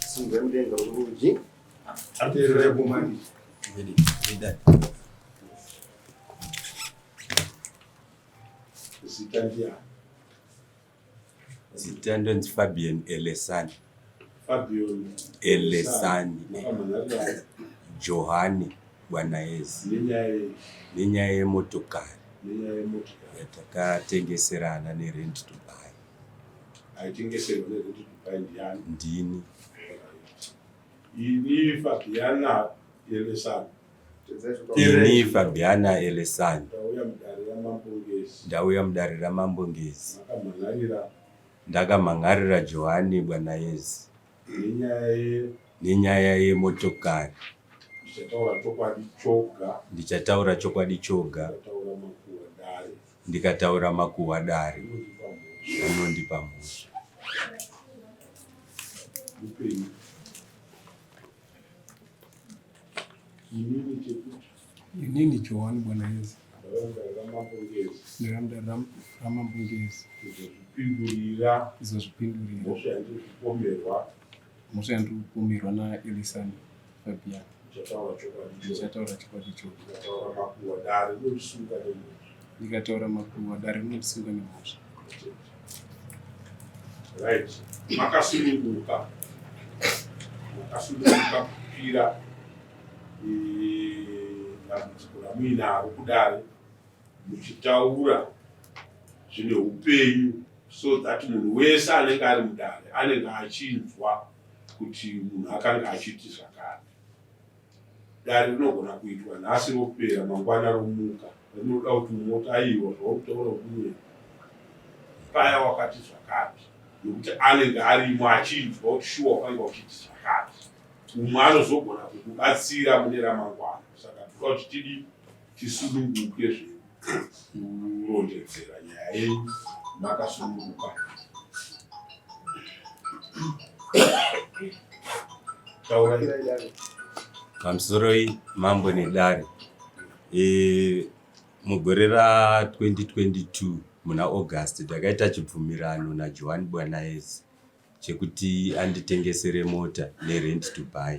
Simudzai mudenga kurudyi. Teererai kumani. Zita ndiani? Zita ndonzi Fabian Elesani. Fabian Elesani. Makamhan'arira Johani Bwanayezi. Nenyaya yei? Nenyaya yemotokari. Nenyaya yemotokari. Yatakatengeserana nerent to buy. Aitengeserwa nerent to buy ndiani? Ndini. Ini Fabiana Elesani. Ini Fabiana Elesani. Ndauya mudare raMambo Ngezi. Ndauya mudare raMambo Ngezi. Makamhan'arira. Ndakamhan'arira Johani Bwanayezi. Nenyaya ye. Nenyaya yemotokari. Ndichataura chokwadi choga. Ndichataura chokwadi choga. Ndikataura makuhwa dare. Ndikataura makuhwa dare. Unondipa mhosva. Unondipa mhosva. Upenyu. Inini chekuti. Inini Johani Bwanayezi. Ndauya mudare raMambo Ngezi. Ndauya mudare raMambo Ngezi. Kuzozvipindurira. Kuzozvipindurira. Mhosva yandiri kupomerwa. Mhosva yandiri kupomerwa naElisani Fabian. Ndichataura chokwadi choga. Ndichataura chokwadi choga. Ndikataura makuhwa dare rinondisunga nemhosva. Ndikataura makuhwa dare rinondisunga nemhosva. Right. Makasununguka. Makasununguka kupira dambudziko ramuinaro kudare muchitaura zvine upenyu so that munhu wese anenge ari mudare anenge achinzwa kuti munhu akanga achiti zvakati. Dare rinogona kuitwa nhasi ropera mangwana romuka. Rinoda kuti umwe oti aiwa zvauri kutaura ukunyepa. Paya wakati zvakati nekuti anenge arimo achinzwa kuti shuwa wakanga uchiti zvakati. Umwe anozogona kukubatsira mune ramangwana. Saka toda kuti tidi tisununguke zvedu kurondedzera nyaya yenyu makasununguka. Taurai. Pamusoroi mambo nedare. E, mugore ra 2022 muna August ndakaita chibvumirano naJohn Bwanaezi chekuti anditengesere mota nerent to buy.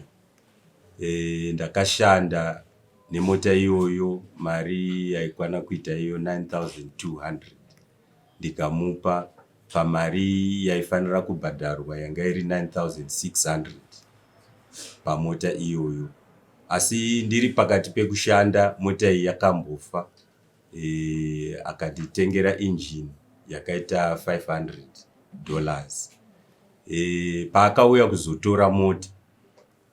E, ndakashanda nemota iyoyo mari yaikwana kuita iyo 9200 ndikamupa pamari yaifanira kubhadharwa yanga iri 9600 pamota iyoyo. Asi ndiri pakati pekushanda mota iyi yakambofa e, akanditengera injini yakaita 500 dollars. E, paakauya kuzotora mota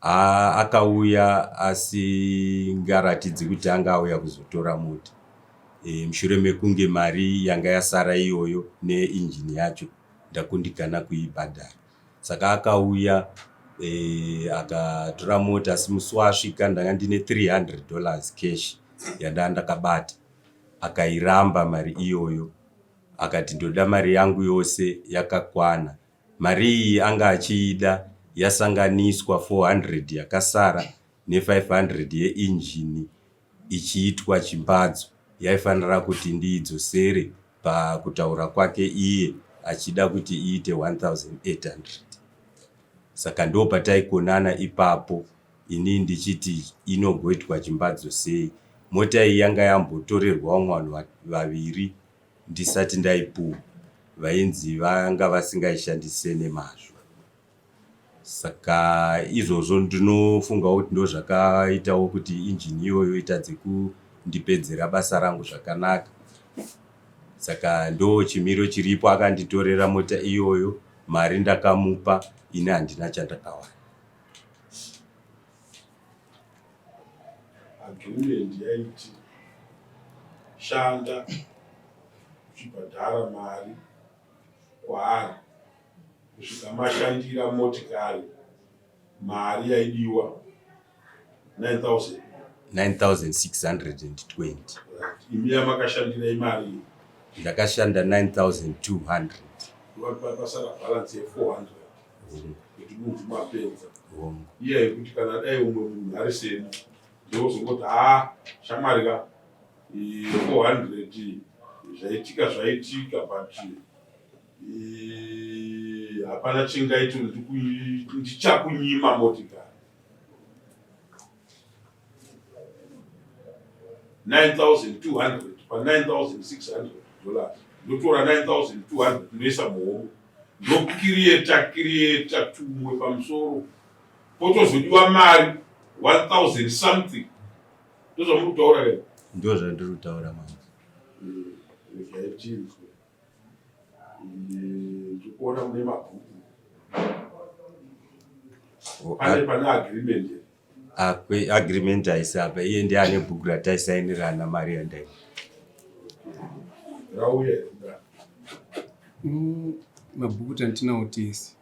akauya asingaratidzi kuti anga auya kuzotora mota e, mushure mekunge mari yanga yasara iyoyo neinjini yacho ndakundikana kuibhadhara. Saka akauya e, akatora mota asi musi waasvika ndanga ndine 300 dollars cash yandanga ndakabata. Akairamba mari iyoyo akati ndoda mari yangu yose yakakwana. Mari iyi anga achiida yasanganiswa 400 yakasara ne500 yeinjini ichiitwa chimbadzo yaifanira kuti ndiidzosere pakutaura kwake iye achida kuti iite 1800. Saka ndopataikonana ipapo ini ndichiti inogoitwa chimbadzo sei. Mota iyi yanga yambotorerwa vamwe vanhu vaviri ndisati ndaipuwa vainzi vanga vasingaishandise nemazvo. Saka izvozvo ndinofungawo kuti ndozvakaitawo kuti injini iyoyo itadze kundipedzera basa rangu zvakanaka. Saka ndo chimiro chiripo, akanditorera mota iyoyo, mari ndakamupa, ini handina chandakawana. Agreement yaiti shanda uchibhadhara mari kwaari kusvika mashandira motikari mari yaidiwa 9000 9620. Imi yamakashandira imari iyi? Ndakashanda 9200. Pasara balance ye 400 kuti munhu mapedza. Iya yekuti kana dai umwe munhu ari seni ndozongoti haa shamwari ka 400 zvaitika zvaitika but Hapana chingaito, ndichakunyima motikari 9200 pa 9600 dollars, ndotora 9200 ndoisa muhomwe, ndokirieta kirieta tumwe pamusoro, potozodiwa mari 1000 something. Ndozvamuri kutaura here? Ndo zvandiri kutaura mama. Regai tinzwe. Ndikuona mune mabhuku, pane agreement. Akwe agreement haisi apa, iye ndiye ane bhuku rataisainirana mari yandai. Rauya here kudaro? Mabhuku tandinawo tese,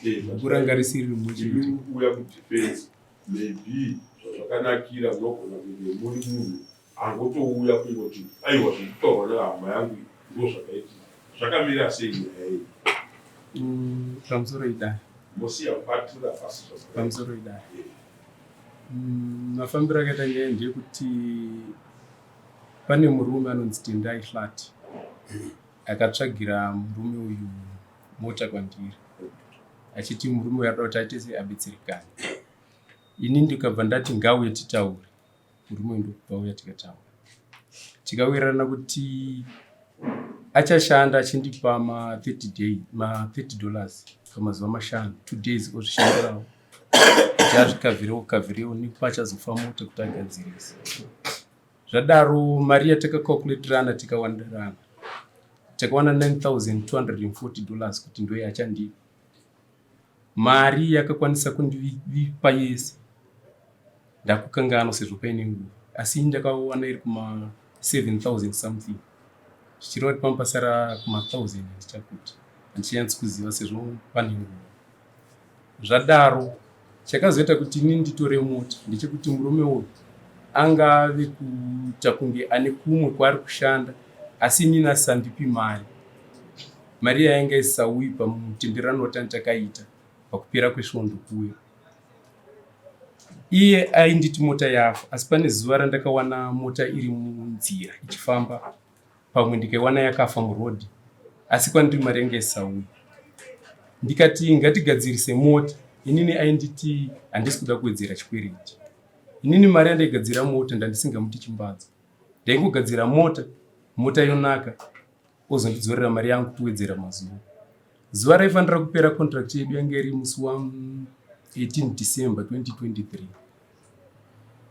bhuku ranga risiri rimwe chete. Imi kuuya kudefense, maybe zvazvakanakira munogona kunge muri munhu angotouya kungoti, aiwa, zviri kutaurwa nehama yangu iyi ndo zvakaitika. Zvakamira sei nyaya iyi? Pamusoro idai. Mosiya kubatira pasi zvazvakaita. Pamusoro idai. Mafambiro akaita nyaya ndeyekuti pane murume anonzi Tendai Hlati akatsvagira murume uyu mota kwandiri, achiti murume uyu arikuda kuti aite sei, abetserekane. Ini ndikabva ndati ngauye titaure. Murume uyu ndokubva auya, tikataura, tikawirirana kuti achashanda achindipa ma30 day, ma30 dollars pamazuva mashanu, 2 days ozvishandirawo kuti azvikavhirewo kavhirewo nepachazofa mota kuti agadzirise. Zvadaro mari yatakacalculatirana, tikawandirana, takawana 9240 dollars kuti ndo yachandipa. Mari yakakwanisa kundipa yese ndakukanganwa sezvo paine nguva, asi ndakawana iri kuma 7000 something, zvichireva kuti pamupasara kuma 1000 handichakuti, handichanyatsi kuziva sezvo pane nguva. Zvadaro chakazoita kuti ini nditore mota ndechekuti murume uyu anga ave kuita kunge ane kumwe kwaari kushanda, asi inini asisandipi mari. Mari yainga isisauyi pamutenderano watani takaita pakupera kwesvondo kuya. Iye ainditi mota yafa, asi pane zuva randakawana mota iri munzira ichifamba, pamwe ndikaiwana yakafa murodhi, asi kwandiri mari yanga isisauyi. Ndikati ngatigadzirise mota, inini ainditi handisi kuda kuwedzera chikwereti. Inini mari yandaigadzira mota ndandisingamuti chimbadzo, ndaingogadzira mota, mota yonaka, ozondidzorera mari yangu tiwedzera mazuva. Zuva raifanira kupera contract yedu yange iri musi wa18 December 2023.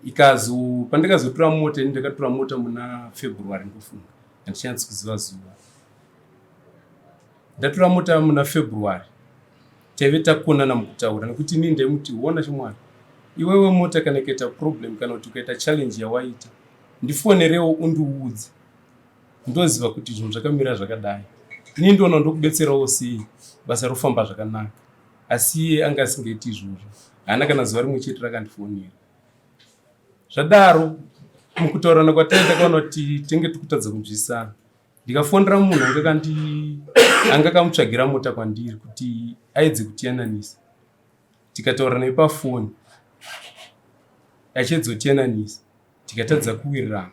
Ikazo pandakazotora mota, ini ndakatora mota muna February, ndofunga handichanatsi kuziva zuva. Ndatora mota muna February, taive takonana mukutaura nekuti inini ndaimuti, "Ona chimwana iwewe, mota kana ikaita problem kana kuti ukaita challenge yawaita, ndifonerewo undiudze, ndoziva kuti zvinhu zvakamira zvakadai, inini ndoona ndokubetserawo sei, basa rofamba zvakanaka." Asi iye anga asingaiti izvozvo, haana kana zuva rimwe chete rakandifonera. Zvadaro mukutaurana kwataita takaona kuti tenge tikutadza kunzwisana. Ndikafonera munhu anga kamutsvagira mota kwandiri kuti aedze kutiyananisa. Tikataura naye pafoni achiedza kutiyananisa, tikatadza kuwirirana.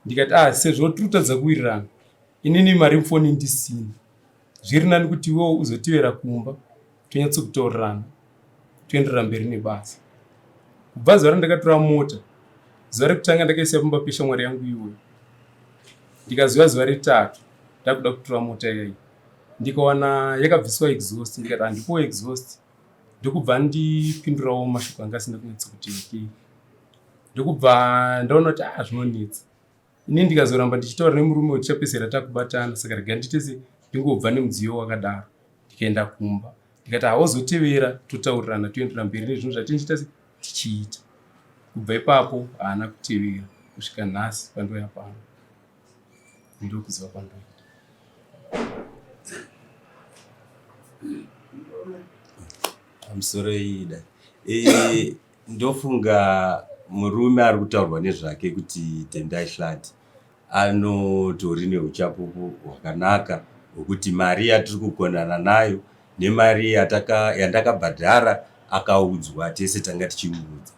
Ndikati, "Ah, sezvo tiri kutadza kuwirirana, inini mari mufoni ndisina, zviri nani kuti iwewo uzotivera kumba, tonyatsokutaurirana, toenderera mberi nebasa." Kubva zuva randakatora mota, zuva rekutanga ndakaisiya pamba peshamwari yangu iyoyo. Ndikaziva zuva retatu ndakuda kutora mota iyai, ndikawana yakabviswa exhaust. Ndikati handipowo exhaust, ndokubva ndipindurawo mashoko anga asina kunyatsokuti okei. Ndokubva ndaona kuti ah, zvinonetsa, ini ndikazoramba ndichitaura nemurume uyu tichapedzisira takubatana, saka rega nditese ndingobva nemudziyo wakadaro. Ndikaenda kumba, ndikati hauzotevera, totaurirana, toenderera mberi nezvinhu zvatinchiita tichiita. Kubva ipapo haana kutevera kusvika nhasi pandoya pano, ndokuziva kwandoita. Pamusoro ida ndofunga murume ari kutaurwa nezvake kuti Tendai Hlati anotori neuchapupu hwakanaka hwekuti mari yatiri kukonana nayo nemari yandakabhadhara akaudzwa, tese tanga tichimuudza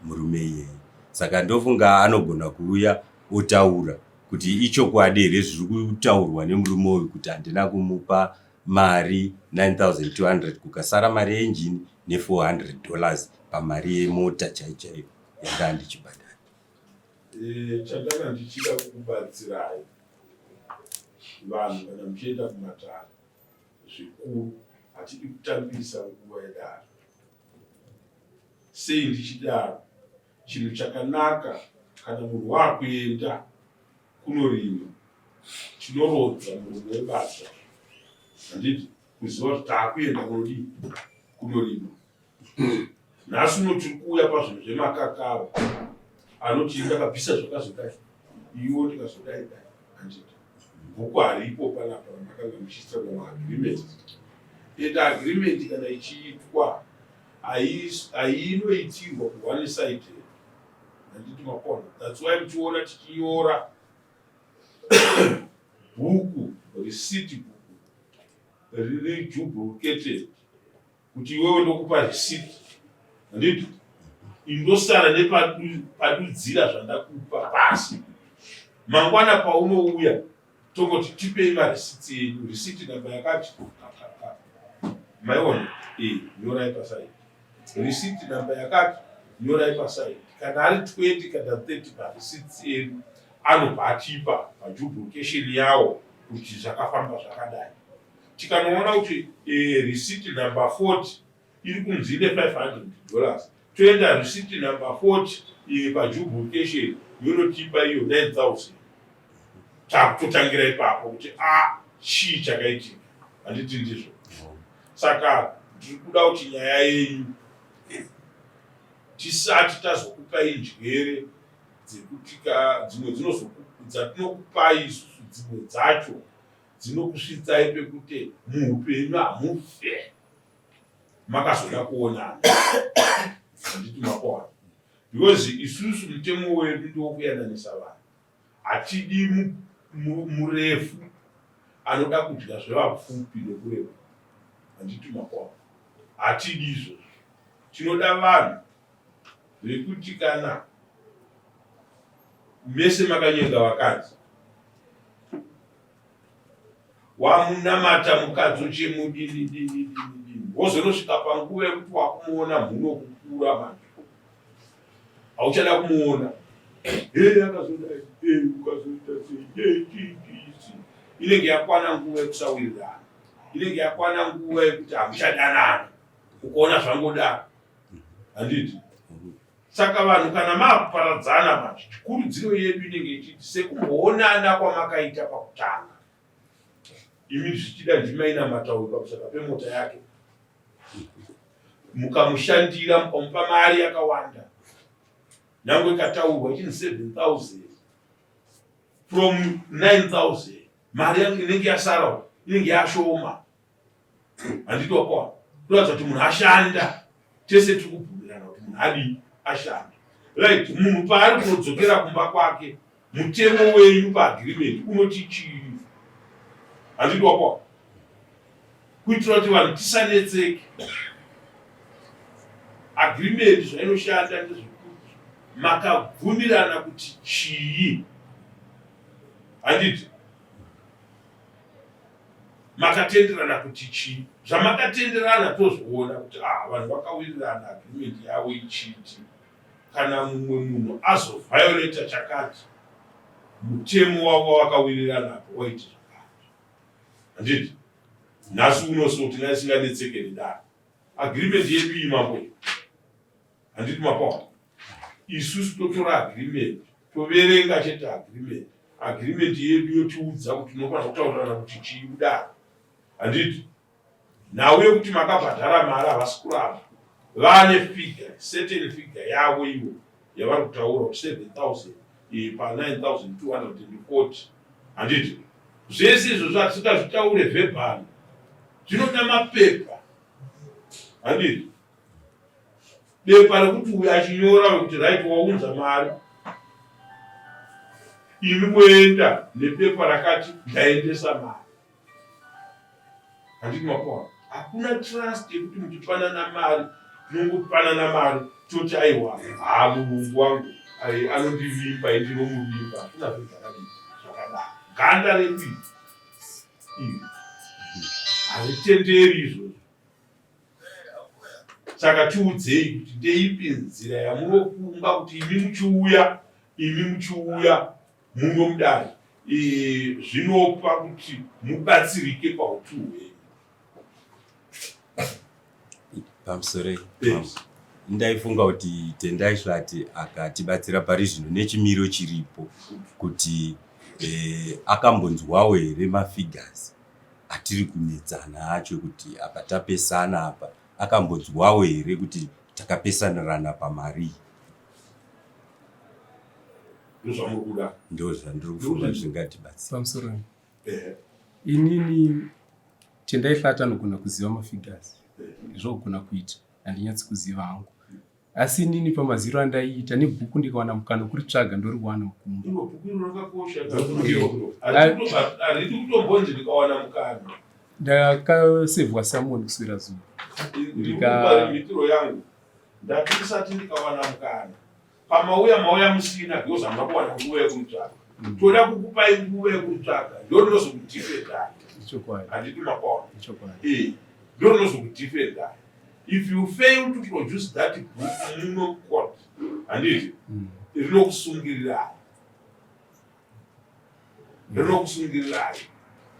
murume iyeye. Saka ndofunga anogona kuuya otaura kuti ichokwadi here zviri kutaurwa nemurume uyu kuti handina kumupa. mari 9200 kukasara mari yeenjini ne400 dollars pamari yemota chai chaiyo yandaa ndichibhadhara. Eh, chandanga ndichida kukubatsirai vanhu kana muchienda kumatare zvikuru hatidi kutambisa nguva yedare. Sei ndichidaro? Chinhu chakanaka kana munhu wakuenda kunorima tinorodza muromo webasa handiti kuziva kuti taakuenda kunodii kunorima nhasi uno tiri kuuya pazvinhu zvemakakava anoti ndakabvisa zvakazodai iwo ndikazodai dai handiti bhuku haripo panapa ramakanga muchiisa muagreement and agreement kana ichiitwa hainoitirwa kuone side handiti makona that's why muchiona tichinyora bhuku receipt bhuku riri duplicated kuti iwewe ndokupa receipt handiti indosara nepadudzira zvandakupa pasi mangwana paunouya tongoti tipei marisitsi enyu risiti namba yakati maiona e nyorai pasaidi risiti namba yakati nyorai pasaidi kana ari 20 kana 30 marisitsi edu anobva atipa pajublication yawo kuti zvakafamba zvakadai tikanoona kuti e, risiti number 40 iri kunzi ine 500 dollars toenda receipt number 40 iyi pajublication yonotipa iyo 9000 takutotangira ipapo kuti a ah, chii chakaitika handiti ndizvo saka tiri kuda kuti nyaya yenyu tisati tazokupai njere dzekuti dzimwe dzatinokupai isusu dzimwe dzacho dzinokusvitsai pekuti muupenyu hamufe makazoda kuonana handiti makoa because isusu mutemo wedu ndokuyananisa vanhu hatidi murefu anoda kudya zvevapfupi nekureba handiti makoa hatidi izvozvo tinoda vanhu vekuti kana mese makanyenga vakadzi wamunamata mukadzi uchimudini dini dini dini wozonosvika panguva yekuti wakumuona mhuno kukura manje hauchada kumuona hey akazodai hey ukazoita sei hey chii chii inenge yakwana nguva yekusawirirana inenge yakwana nguva yekuti hamuchadanana ukaona zvangodaro handiti Saka vanhu kana maakuparadzana manje, kurudziro yedu inenge ichiti sekumboonana kwamakaita pakutanga, imi zvichida ndimainamata uyu pamusaka pemota yake, mukamushandira mukamupa mari yakawanda, nyange ikataurwa ichinzi 7000 from 9000 mari inenge yasara inenge yashoma handiti wakoa kuratidza kuti munhu ashanda tese tiri kubvumirana kuti munhu adii ashanda right munhu paari kunodzokera kumba kwake mutemo wenyu paagreement unoti chii handiti wakoa kuitira kuti vanhu tisanetseke agreement zvainoshanda ndezvekuti makabvumirana kuti chii handiti makatenderana kuti chii zvamakatenderana tozviona kuti ah, vanhu vakawirirana agreement yavo ichiti kana mumwe munhu azoviolata chakati mutemo wavo wavakawirirana apo waiti zvakati handiti nhasi uno so tinaisinganetseke nedare agreement yedu iyi mambo handiti mapawa isusu totora agreement toverenga chete agreement agreement yedu yotiudza kuti tinofanira kutaurirana kuti chii kudaro handiti nhau yekuti makabhadhara mari havasi kuramba vane figure certain figure yavo ivo yavari kutaura kuti 7000 pa 9240 handiti zvese izvozvo hatisingazvitaure verbally zvinoda mapepa handiti bepa rekuti uyu achinyora wekuti right waunza mari imi moenda nebepa rakati ndaendesa mari handiti mapoa hakuna trust yekuti muchipanana mari tinongopanana mari toti aiwa haa murungu wangu anondivimba indinomuvimba hakuna zvinhu zvakadii zvakadaro ganda redu iri. Hazvitenderi izvozvo. Saka tiudzei kuti ndeipi nzira yamunofunga kuti imi muchiuya, imi muchiuya muno mudare zvinopa kuti mubatsirike pautu hwenyu. Pamusoro ndaifunga kuti Tendai Hlati akatibatsira pari zvino nechimiro chiripo kuti eh, akambonzwawo here mafigures atiri kunetsana acho kuti apa tapesana apa akambonzwawo here kuti takapesanirana pamarii. Ndozvamuri kuda? Ndozvandiri kufunga zvingatibatsira. Pamusoro inini Tendai Hlati anogona kuziva mafigures zvogona kuita handinyatsi kuziva hangu asi inini pamaziro andaiita nebhuku ndikawana mukana wekuritsvaga ndoriwana mukumba. Iro bhuku iro rakakosha haridi kutombonzi ndikawana mukana. Ndakasevhwa samoni kuswera zuva. Ndikamitiro yangu ndati ndisati ndikawana mukana pamauya mauya musina because hamuna kuwana nguva yekuritsvaga mm. toda kukupai nguva yekuritsvaga ndo rinozokudefendai handiti makona eh, ndo rinozokudefendai if you fail to produce that book muno court handiti mm. rinokusungirirai rinokusungirirai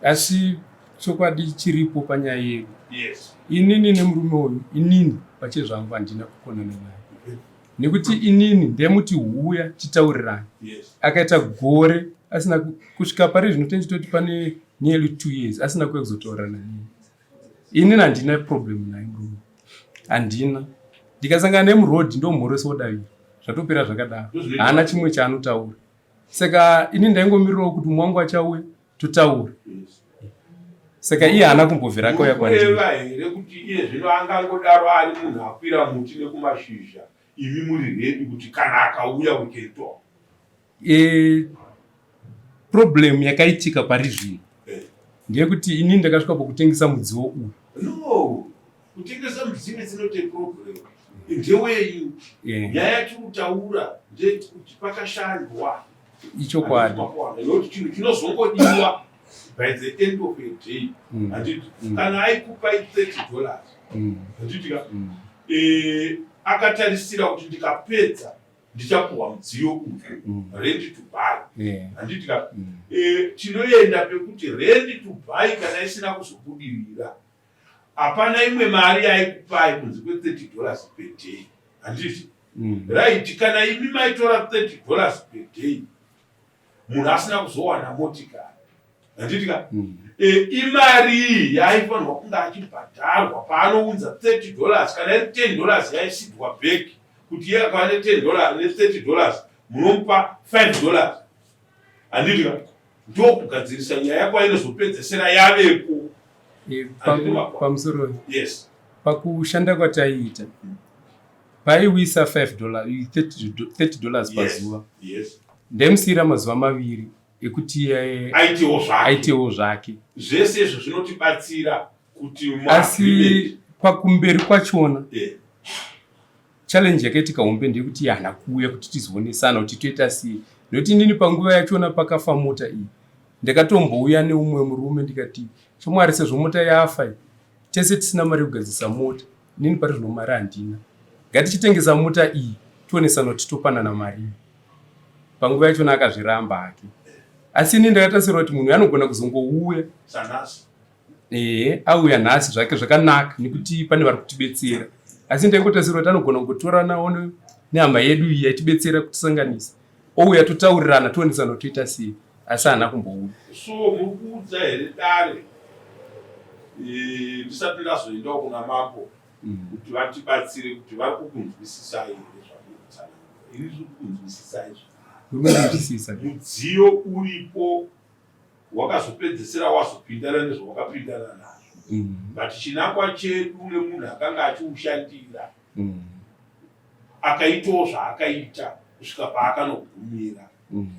asi chokwadi chiripo panyaya yedu yes. Inini nemurume uyu inini pachezvangu handina kukonana naye nekuti inini ndemuti huya titaurirane yes. Akaita gore asina kusvika pari zvino tenchitoti pane nearly 2 years asina kuya kuzotaurirana neni. Inini handina problem naye murume, handina. Ndikasangana nemuroad ndomhoresa odavira, zvatopera zvakadaro, haana chimwe chaanotaura. Saka ini ndaingomirirawo kuti mumwe wangu achauya totaura. Saka iye haana kumbobvira akauya kwandiri. Kureva here kuti iye zvino angangodaro ari munhu akwira muti nekumashizha, imi muri ready kuti kana akauya we can talk? E, problem yakaitika pari zvino eh. ndeyekuti ini ndakasvika pakutengesa mudziwo uyu. No, kutengesa mudziwo is not a problem. Ndewenyu. Yeah. Nyaya yatiri kutaura ndeyekuti pakashandwa. Ichokwadi. Nekuti chinhu chinozongodiwa by the end of a day. Mm. Handiti mm. kana aikupai 30 dollars. Mm. Handiti ka? Mm. Eh, akatarisira kuti ndikapedza ndichapuhwa mudziyo uyu mm. ready to buy. Yeah. Handiti ka? Mm. Eh, tinoenda pekuti ready to buy kana isina kuzobudirira. Hapana imwe mari yaikupai kunze kwe 30 dollars per day. Handiti? Mm. Right, kana imi maitora 30 dollars per day, munhu asina kuzowana motikari. Handiti ka? Mm. E, imari iyi yaaifanirwa kunge achibhadharwa paanounza 30 dollars, kana iri 10 dollars yaisidwa back kuti iye akava ne 10 dollars ne 30 dollars munomupa 5 dollars. Handiti ka? Ndokugadzirisa nyaya kwainozopedzesera yavepo. E, pamusoro. Yes. Pakushanda kwataiita paiwisa 5 dollars 30 dollars pazuva. Yes. Ndaimusiyira mazuva maviri ekuti aitewo zvake. Aitewo zvake. Zvese izvo zvinotibatsira kuti asi pakumberi kwachona yeah. Challenge yakaitika hombe ndeyekuti haana kuuya kuti tizoonesana kuti toita sei nekuti inini panguva yachona pakafa mota iyi ndakatombouya neumwe murume ndikati shamwari sezvo mota yafa iyi tese tisina mari yekugadzirisa mota inini pari zvino mari handina ngatichitengesa mota iyi tionesana kuti topanana mari iyi panguva yachona akazviramba hake asi inini ndakatarisirwa kuti munhu anogona kuzongouya sanhasi Ehe, auya nhasi zvake zvakanaka nekuti pane vari kutibetsera asi ndaingotarisirwa kuti anogona kungotoranawo nehama yedu iyi yaitibetsera kutisanganisa ouya totaurirana toonesana kuti toita sei asi haana kumbouya. So muri kuudza here dare eh, ndisati ndazoendawo kuna mambo mm. kuti vatibatsire kuti vari kukunzwisisai here zvamuri kutsanangura ini ndiri kukunzwisisai zvakanaka mudziyo uripo wakazopedzesera wazopindana nezvawakapindana nazvo mm. but chinangwa chedu nemunhu akanga achiushandira mm. akaitawo zvaakaita kusvika paakanogumira mm.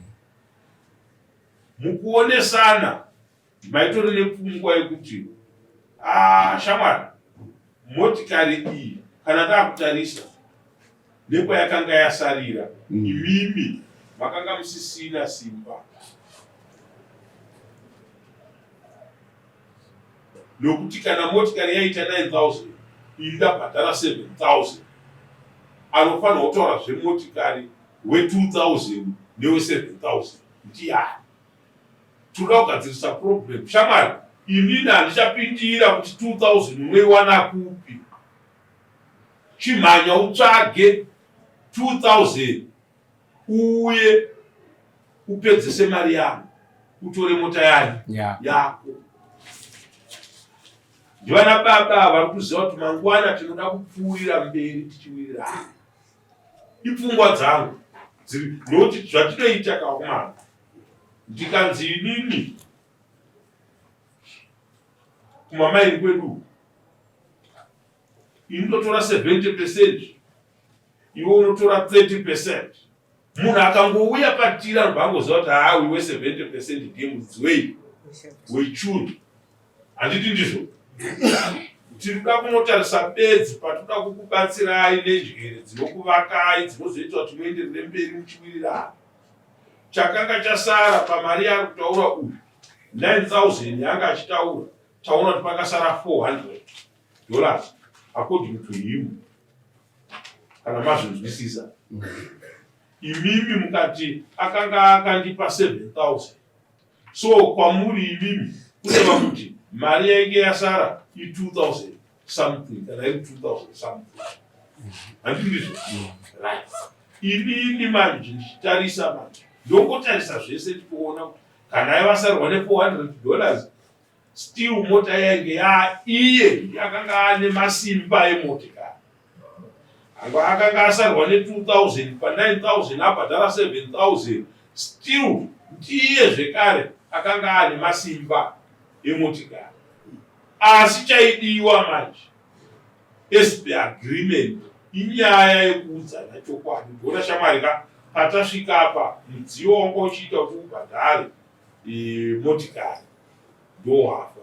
Mukuonesana maitori nepfungwa yekuti ah, shamwari motikari iyi kana takutarisa nekwayakanga yasarira mm. imimi makanga musisina simba. Nokuti kana motikari yaita 9000 ini ndabhadhara 7000, anofanirwa kutaura zvemotikari we2000 newe7000 ndiyani? Tinoda kugadzirisa problem. Shamwari, inini handichapindira kuti 2000 unoiwana kupi. Chimhanya utsvage 2000 uuye upedzese mari yangu utore mota yani yako. Ndivana baba vari kuziva kuti mangwana tinoda kupfuurira mberi tichiwirirana. Ipfungwa dzangu dziri nokuti zvatinoita kakumana ndikanzi inini kumamaini kwedu ini ndotora 70%, iwe unotora 30%. Munhu akangouya patiri anobva angoziva kuti haa uyu we70% ndiye mudzi wei wechunhu. Handiti ndizvo? Tinoda kunotarisa bedzi patinoda kukubatsirai nenjere dzinokuvakai dzinozoita kuti muenderere mberi muchiwirirana. Chakanga chasara pamari yaari kutaura uyu 9000 yaanga achitaura, taona kuti pakasara 400 dollars according to him. Kana mazvinzwisisa imimi mukati akanga akandipa 7000, so kwamuri imimi kureva kuti mari yainge yasara i2000 something, kana iri 2000 something, handiti ndizvo? Right. Inini manje ndichitarisa manje, ndongotarisa zvese ndikuona kuti kana aivasarwa ne400 dollars, still mota yainge ya iye akanga ane masimba emotikari. Anga akanga asarwa ne2000 pa9000, abhadhara 7000, still ndiye zvekare akanga ane masimba emotikari. Asi chaidiwa manje as the agreement inyaya yekuudzana chokwadi. Kuona shamwari ka, patasvika apa mudziyo wanga uchiita kuti ubhadhare motikari ndowafa,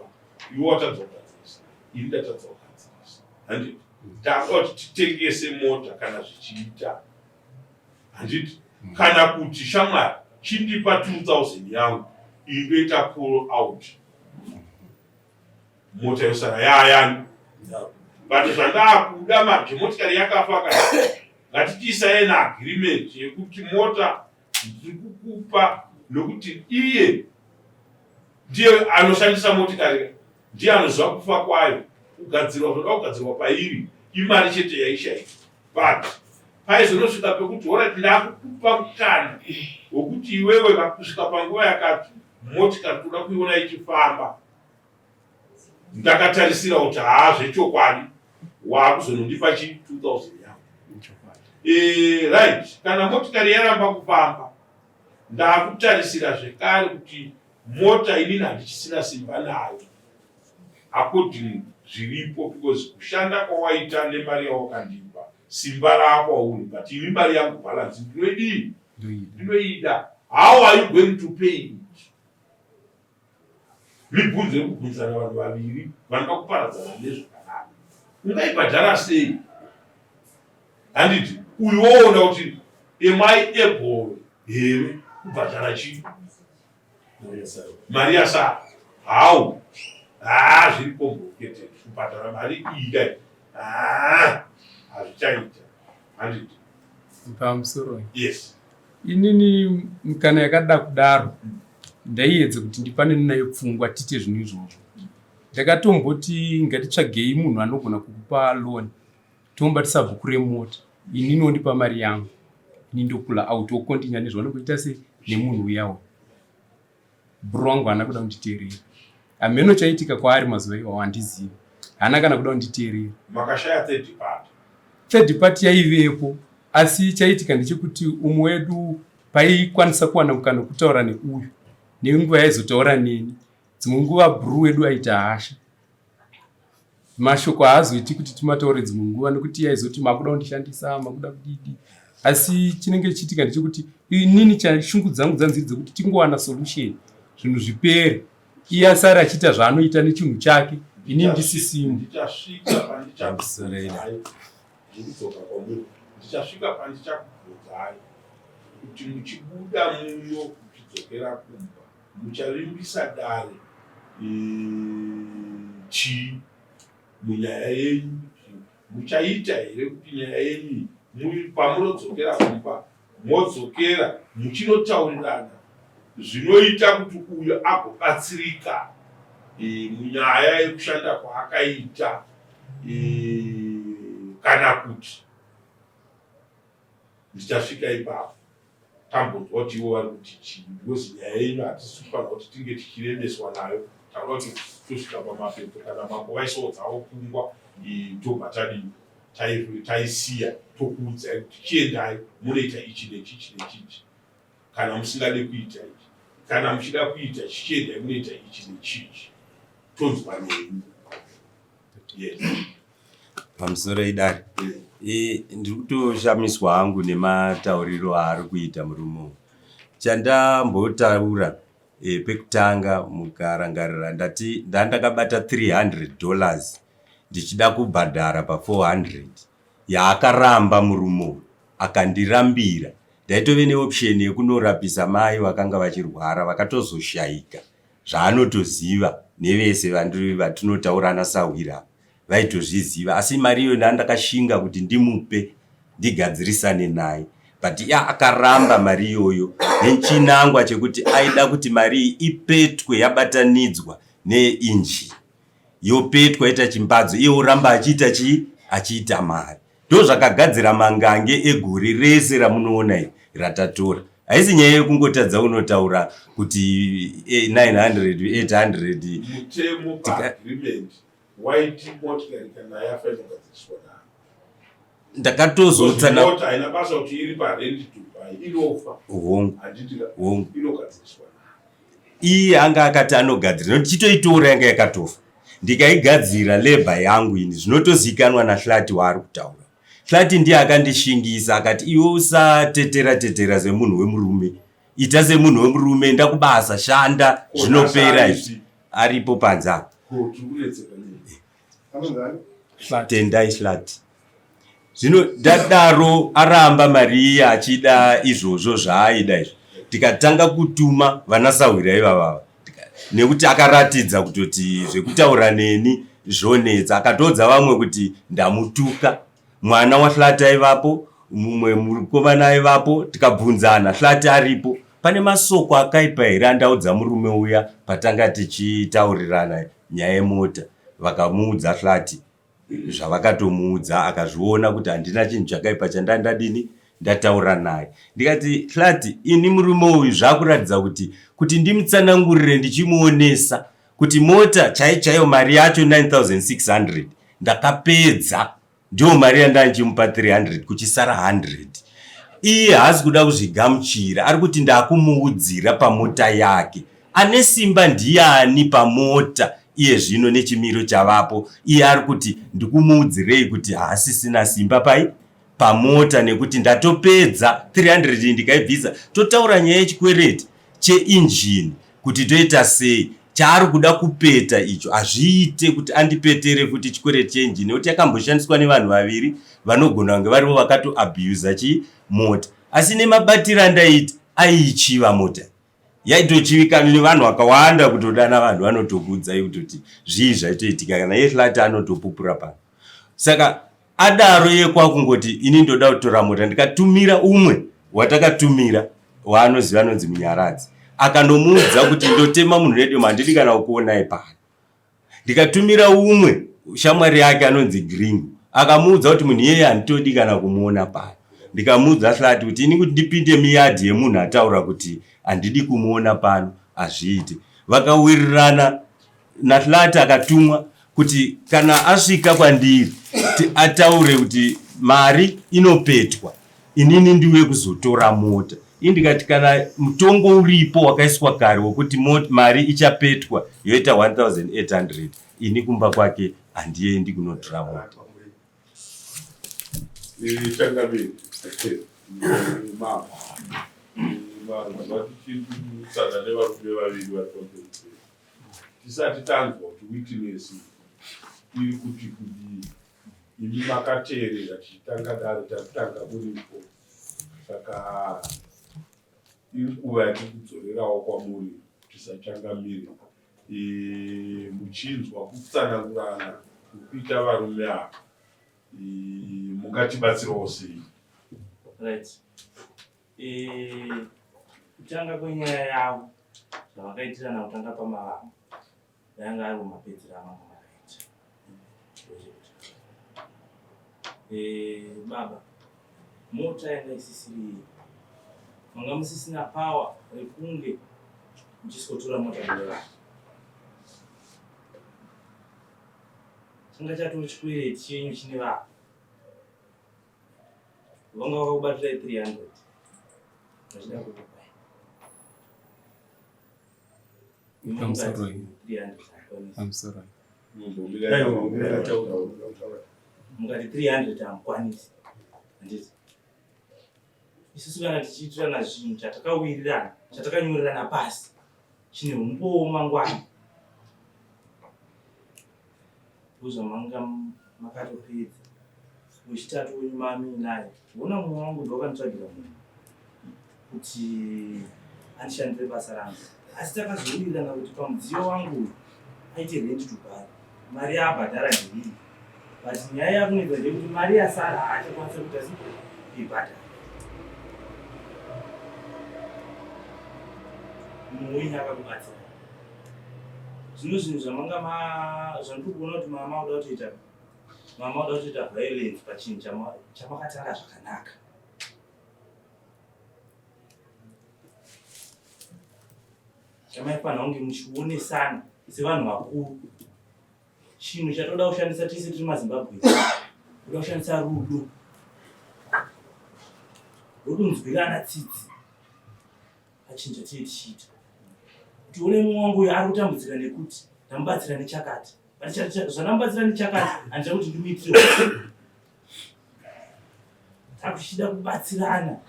iwe watadza kugadzirisa, ini ndatadza kugadzirisa, handiti? Takuda kuti titengese mota kana zvichiita, handiti? Kana kuti shamwari, chindipa 2000 yangu, indoita pull out, mota yosara yaayani. But zvandaakuda manje, motikari yakafa kana ngatitiisai naagreement yekuti mota ndiri kukupa, nokuti iye ndiye anoshandisa motikari, ndiye anoziva kufa kwayo, kugadzirwa zvoda kugadzirwa pairi, imari chete yaishaika. But paizonosvika pekuti alright, ndakukupa mukana wekuti iwewe kusvika panguva yakati motikari toda kuiona ichifamba, ndakatarisira kuti haa, zvechokwadi waakuzonondipa chi 2000 yangu. Right, kana motikari yaramba kufamba, ndakutarisira zvekare kuti mota inini handichisina simba nayo according zviripo, because kushanda kwawaita nemari yawakandipa, simba raakwauri, but ini mari yangu balance ndinoidii? Ndinoida. How are you going to pay it? Mibvunzo yekubvunzana vanhu vaviri vanoda kuparadzana nezvakanaka. Ungaibhadhara sei? Handiti uyu woona kuti am I able here kubhadhara chii mari yasara? How? Haa, zviri complicated kubhadhara mari iyi kai. Haa, hazvichaita, handiti? Pamusoro. Yes. Inini kana yakada kudaro ndaiedza kuti ndipane nayo pfungwa tiite zvinhu izvozvo. Ndakatomboti ngatitsvagei munhu anogona kukupa loan, tomubatisa bhuku remota, inini wondipa mari yangu, ini ndopula out, wokontinya nezvaunongoita se nemunhu uyawo. Bro wangu haana kuda kunditeerera. Hameno chaitika kwaari mazuva iwawo, handizivi. Haana kana kuda kunditeerera. Makashaya third party? Third party yaivepo, asi chaitika ndechekuti umwe wedu paikwanisa kuwana mukana wekutaura neuyu nenguva yaizotaura neni, dzimwe nguva bru wedu aita hasha, mashoko haazoiti kuti timataure dzimwe nguva, nekuti yaizoti makuda kundishandisa, makuda kudidi. Asi chinenge chichiitika ndechekuti inini shungu dzangu dzanziri dzekuti tingowana solution, zvinhu zvipere, iye asari achiita zvaanoita nechinhu chake, inini ndisisimo. Ndichasvika pandichakubvunzai, ndikudzoka kwamuri, ndichasvika pandichakubvunzai kuti muchibuda muno muchidzokera kumba muchavimbisa dare. Chii munyaya yenyu muchaita here kuti nyaya yenyu pamunodzokera kumba modzokera muchinotaurirana zvinoita kuti uyo agobatsirika e, munyaya yekushanda kwaakaita e, kana kuti ndichasvika ipapo tambonzwa kuti ivo vari kuti chii because nyaya yenyu hatisi kufanira kuti tinge tichiremeswa nayo takuda kuti tosvika pamapeto kana mambo vaisawo dzavo pfungwa tobva tadii taisiya tokuudzai kuti chiendai munoita ichi nechichi nechichi kana musingade kuita ichi kana muchida kuita chichiendai munoita ichi nechichi tonzwa nemi. Yes. Pamusoro idare. E, ndiri kutoshamiswa hangu nematauriro aari kuita murume uyu. Chandambotaura e, pekutanga mukarangarira ndati ndandakabata 300 dollars ndichida kubhadhara pa 400 yaakaramba murume uyu akandirambira. Ndaitove neoption yekunorapisa mai vakanga vachirwara vakatozoshaika zvaanotoziva nevese vatinotaura ana sahwira vaitozviziva asi mari iyoyo ndandakashinga kuti ndimupe ndigadzirisane naye but iye akaramba mari iyoyo nechinangwa chekuti aida kuti mari iyi ipetwe yabatanidzwa neinjini yopetwa ita chimbadzo iye oramba achiita chii achiita mari Ndozvakagadzira mangange egore rese ramunoona iri ratatora. Haisi nyaya yekungotadza unotaura kuti 900 800. Mutemo paagreement waiti motikari kana yafa inogadziriswa nani? Ndakatozotsana mota haina basa kuti iri parent to buy inofa. Hongu. Handiti hongu. Inogadziriswa iye anga akati anogadzira nokuti chitoitora yanga yakatofa ndikaigadzira labor yangu ini zvinotozikanwa nahlati waari kutaura hlati ndiye akandishingisa akati iwe usatetera tetera semunhu wemurume ita semunhu wemurume enda kubasa shanda zvinopera izvi aripo panze apa Tendai Hlati. Zvino ndadaro aramba mari iya achida izvozvo zvaaida izvi tikatanga kutuma vanasahwira ivavava nekuti akaratidza kutoti zvekutaura neni zvonetsa akatoudza vamwe kuti ndamutuka mwana wahlati aivapo mumwe mukomana aivapo tikabvunzana hlati aripo pane masoko akaipa here andaudza murume uya patanga tichitaurirana nyaya yemota vakamuudza hlati zvavakatomuudza akazviona kuti handina chinhu chakaipa chandandadini ndataura naye ndikati hlati ini murume uyu zvakuratidza kuti kuti ndimutsanangurire ndichimuonesa kuti mota chaiyo chaiyo mari yacho 9600 ndakapedza ndiyo mari yandandichimupa 300 kuchisara 100 iye haasi kuda kuzvigamuchira ari kuti ndakumuudzira pamota yake ane simba ndiyani pamota iye zvino nechimiro chavapo iye ari kuti ndikumuudzirei kuti haasisina simba pai pamota nekuti ndatopedza 300 ndikaibvisa totaura nyaya yechikwereti cheinjini kuti toita sei chaari kuda kupeta icho hazviite kuti andipetere futi chikwereti cheinjini nekuti yakamboshandiswa nevanhu vaviri vanogona kunge varivo vakatoabusa chii mota asi nemabatiro andaiita aiichiva mota yaitochivikanwa nevanhu vakawanda kutodana vanhu vanotokuudzai kutoti zvii zvaitoitika kana yehlati anotopupura pano saka adaro iye kwakungoti ini ndoda kutora mota ndikatumira umwe watakatumira waanoziva anonzi munyaradzi akanomuudza kuti ndotema munhu nedemo handidi kana kukuonai pano ndikatumira umwe shamwari yake anonzi green akamuudza kuti munhu iyeye handitodi kana kumuona pano ndikamuudza hlati kuti ini kuti ndipinde miyadhi yemunhu ataura kuti handidi kumuona pano hazviite vakawirirana nahlati akatumwa kuti kana asvika kwandiri ataure kuti mari inopetwa inini ndiuye kuzotora mota ini ndikati kana mutongo uripo wakaiswa kare wekuti mari ichapetwa yoita 1800 ini kumba kwake handiendi kunotora mota Changamire, mama, vanhu tichikusana nevarume vaviri vari pamberi pedu. Tisati tanzwa kuti witness iri kuti kudii, imi makateerera tichitanga dare, tatanga muripo, saka inguva yatikudzorerawo kwamuri kuti sachangamire. E, muchinzwa kutsanangurana kukuita varume ava e, mungatibatsirawo sei? Right. E, kutanga kwenyaya yavo zvavakaitirana kutanga pamavambo yanga ari kumapedzero amanga makaita. E, baba mota yanga isisiri yenyu, manga musisina power rekunge muchisikotora mota mune vanhu. Changa chatoo chikwereti chenyu chine vanhu vanga vakakubatirai 300 vachida kukupai. Pamusoroi. Pamusoroi. Mukati 300 hamukwanisi. Handiti? Isusu kana tichiitirana zvinhu chatakawirirana, chatakanyorerana pasi, chine umbowo mangwana. Ndozvamanga makatopedza. Wechitatu wenyu mamuinaye. Wona mumwe wangu ndowakanditsvagira munhu kuti andishandire basa rangu. Asi takazowirirana kuti pamudziyo wangu uyu aite rent to buy. Mari yaabhadhara ndeiyi. But nyaya yakunetsa ndeyekuti mari yasara haachakwanisa kuita sei kuibhadhara. Mumwe wenyu akakubatsira. Zvino zvinhu zvamanga ma zvandiri kuona kuti mama uda kutoita mama uda kutoita violence pachinhu chamakatanga zvakanaka. Chamaifanira kunge muchionesana sevanhu vakuru. Chinhu chatoda kushandisa tese tiri maZimbabwe kuda kushandisa rudo rwekunzwirana tsitsi pachinhu chatinenge tichiita. Kuti une mumwe wangu uyo ari kutambudzika nekuti ndamubatsira nechakati. But zvandamubatsira nechakati handida kuti ndimuitire takuchida kubatsirana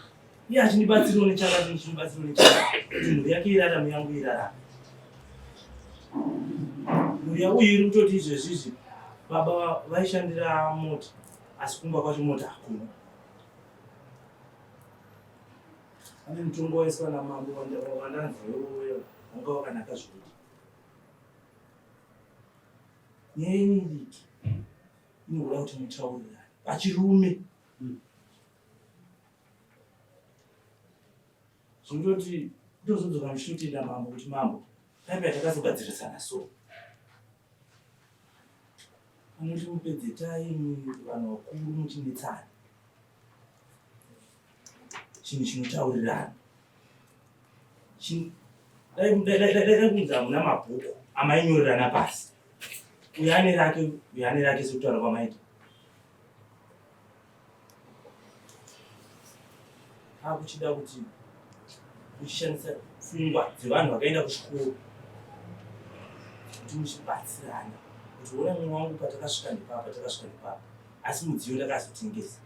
iye achindibatsirawo nechakati ndichimubatsirawo nechakati kuti mhuri yake irarame yangu irarame. Mhuri yauyu iri kutoti izvezvi izvi baba vaishandira mota asi kumba kwacho mota hakuna. Pane mutongo waiswa namambo wandanzwa iwoyo wanga wakanaka zvekuti. Nyaya yenyu idiki inoda kuti mutaurirane pachirume. Zvinototi kutozodzoka muchitotenda mambo kuti mambo paipa takazogadzirisana so. Anoti mupedze time vanhu vakuru muchinetsana. Chinhu chinotaurirana. Dai kunzi hamuna mabhuku amainyorerana pasi. Uyu ane rake, uyu ane rake sekutaura kwamaita. Akuchida kuti uchishandisa pfungwa dzevanhu vakaenda kuchikoro kuti muchibatsirana kuti ona mumwe wangu patakasvika ndepapa takasvika ndepapa asi mudziyo ndakazotengesa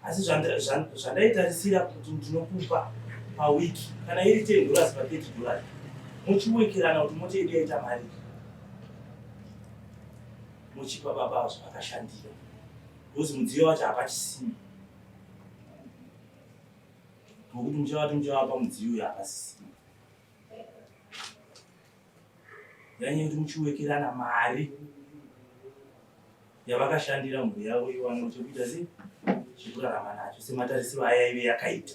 asi zvandaitarisira kuti ndinokupa pawiki kana iri 10 dollars pa 30 dollars mochiwekerana kuti mota yedu yaita mari mochipa baba zvavakashandira because mudziyo wacho hapachisina ngokuti muchavati muchavapa mudziyo uyo hapasisina yanyanya kuti muchiwekerana mari yavakashandira mhuri yavo iwane chekuita se chekurarama nacho sematarisiro ayaive yakaita.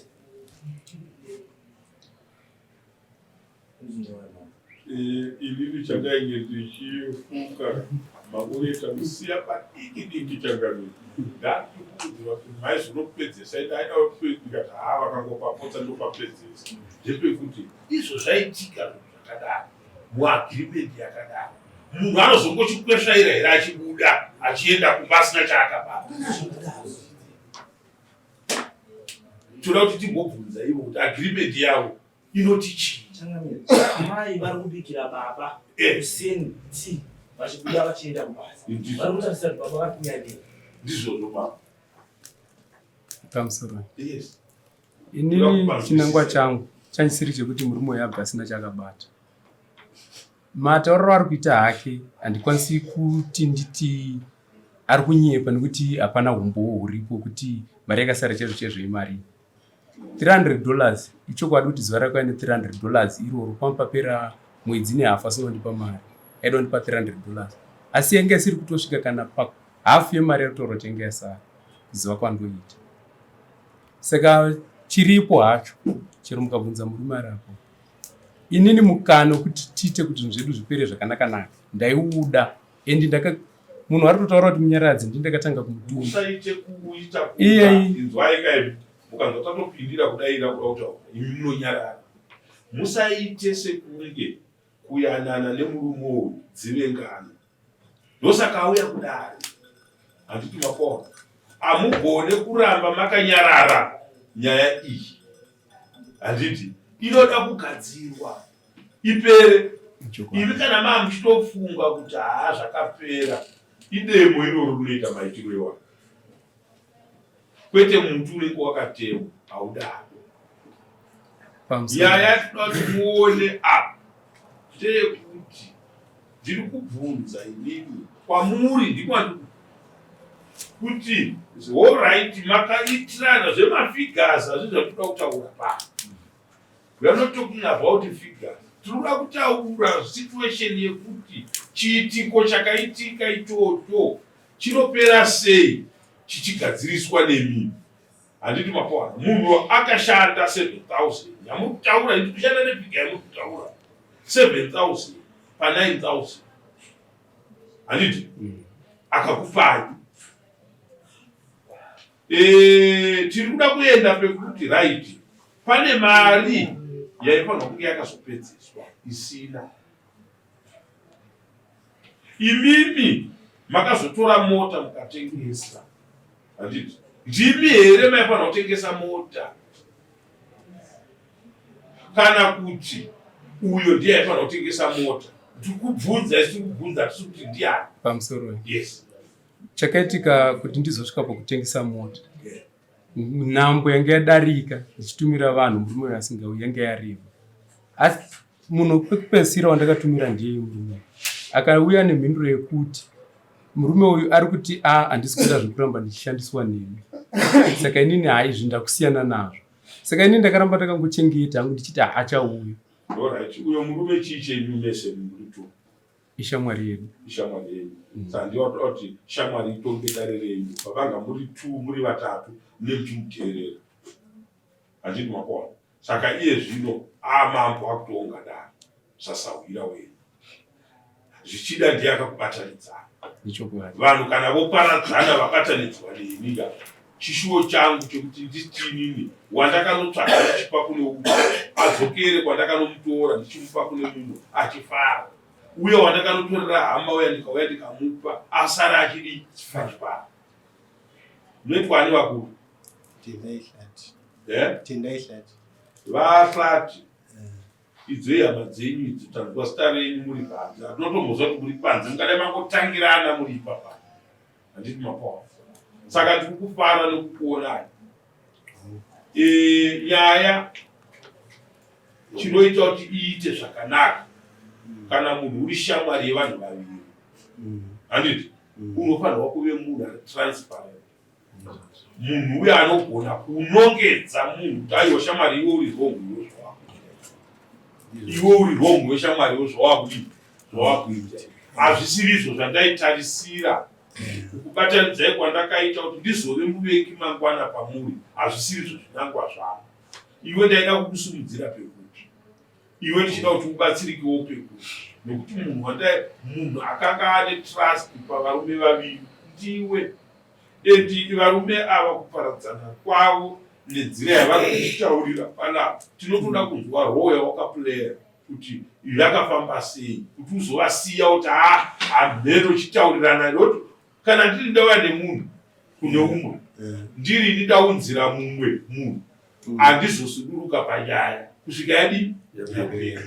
Inini chandainge ndichifunga makureta kusiya padiki diki changamire ndandikuudzira kuti maizonopedzesa ndaida ndikati haa vakangopapotsa ndopapedzesa ndepekuti izvo zvaitika zvakadaro muagreement yakadaro munhu anozongochikwesvaira here achibuda achienda kumba asina chaakabata toda kuti timbobvunza ivo kuti agreement yavo inoti chii amai vari kubikira baba eh. kuseni tea vachibuda vachienda kubasa vari kutarisa kuti baba vari kunyadei ndizvozvo baba pamusoro yes Inini chinangwa changu chanisiri chekuti murume uyu abva asina chakabata. Matauriro ari kuita hake handikwanisi kuti nditi ari kunyepa nekuti hapana humbowo huripo kuti mari yakasara chaizvo chaizvo imari 300 dollars ichokwadi kuti zuva rakauya ne 300 dollars iroro pamwe papera Mwedzi nehafu asina kundipa mari. Aida kundipa 300 dollars. Asi yanga isiri kutosvika kana pa hafu yemari yakutorwa kuti yanga yasara. Kuziva kwandoita. Saka chiripo hacho chero mukabvunza murume ari apo. Inini mukana wekuti tiite kuti zvinhu zvedu zvipere zvakanaka naka ndaiuda and ndaka munhu ari kutotaura kuti munyaradzi ndini ndakatanga kumutuma. Musaite kuita Iyei. Inzwai kai mukanzwa tatopindira kudaira kuda kutaura imi munonyarara. Musaite sekunge kuyanana nemurume uyu dzive ngano. Ndosaka auya kudare. Handiti makona. Amugone kuramba makanyarara nyaya iyi. Handiti inoda kugadzirwa ipere. Imi kana maa muchitofunga kuti haa zvakapera idemo iroro rinoita maitiro iwayo. Kwete muti unenge wakatemwa haudaro. Nyaya yatinoda kuti muone apa ndeyekuti ndiri kubvunza inini kwamuri ndikwandi kuti horaiti makaitirana zvemafigures hazvi zvatinoda kutaura pano. We are not talking about figures. Tinoda kutaura situation yekuti chiitiko chakaitika ichocho chinopera sei chichigadziriswa nemi. Handiti mapoana munhu akashanda 7000 yamuri kutaura indi kushanda nefiga yamuri kutaura 7000 pa 9000 handiti akakupai e, tiri kuda kuenda pekuti right pane mari yaifanirwa kunge yakazopedziswa isina Imimi makazotora mota mukatengesa handiti? Ndimi here maifanira kutengesa mota kana kuti uyo ndiye aifanira kutengesa mota? Ndikubvunza isi kubvunza hatisi kuti ndiani. Pamusoro. Yes. Chakaitika kuti ndizosvika pakutengesa mota. Yeah. Nhambo yanga yadarika ndichitumira vanhu murume uyo asingauyi yanga yareba. Asi munhu pekupedzisira wandakatumira ndiye murume akauya nemhinduro yekuti murume uyu ari kuti a handisi kuda zvekuramba ndichishandiswa nemi saka inini hai izvi ndakusiyana nazvo saka inini ndakaramba ndakangochengeta hangu ndichiti haachauya. Uyo murume chii chenyu mese muri two? Ishamwari yedu. Ishamwari yenyu. Saka ndiye watoda kuti shamwari itonge dare renyu. Pavanga muri two muri vatatu mune muchimuteerera. Handiti makona? Saka iye zvino amambo akutonga dare sasahwira wenyu. Zvichida ndiye akakubatanidzana. Vanhu kana voparadzana vabatanidzwa neni ka. Chishuwo changu chekuti nditinini wandakanotsvaga ndichipa kune umwe adzokere kwandakanomutora ndichimupa kune mumwe achifara. Uye wandakanotorera hama uya ndikauya ndikamupa asara achidii achifara. Munoitwa ani vakuru? Tendai Hlati. Eh? Tendai Hlati. VaHlati. Idzo ihama dzenyu idzo tanzwa zita renyu muri panze. Hatinotombozwa kuti muri panze mungadai mangotangirana muri ipapa. Handiti mapoa. Saka ndiri kufara nekukuonai. E, nyaya chinoita kuti iite zvakanaka kana munhu uri shamwari yevanhu vaviri. Handiti? Unofanirwa kuve munhu ari transparent. Munhu uya anogona kunongedza munhu kuti aiwa shamwari iwe uri wrong iwe zvawakuita. Iwe uri wrong iwe shamwari iwe zvawakudii zvawakuita. Hazvisiri izvo zvandaitarisira kukubatanidzai kwandakaita kuti ndizove muvengi mangwana pamuri. Hazvisiri izvo zvinangwa zvangu. Iwe ndaida kukusimudzira pekuti iwe ndichida kuti ubatsirikewo pekuti nekuti munhu wandai munhu akanga ane trust pavarume vaviri ndiwe. And varume ava kuparadzana kwavo nenzira yavari kutitaurira panapa tinotoda kunzwa role yawakaplayer kuti yakafamba sei kuti uzovasiya kuti ha hamheno chitaurirana noti kana ndiri ndauya nemunhu kune umwe ndiri ini ndaunzira mumwe munhu handizosuduruka panyaya kusvika yadii yapera.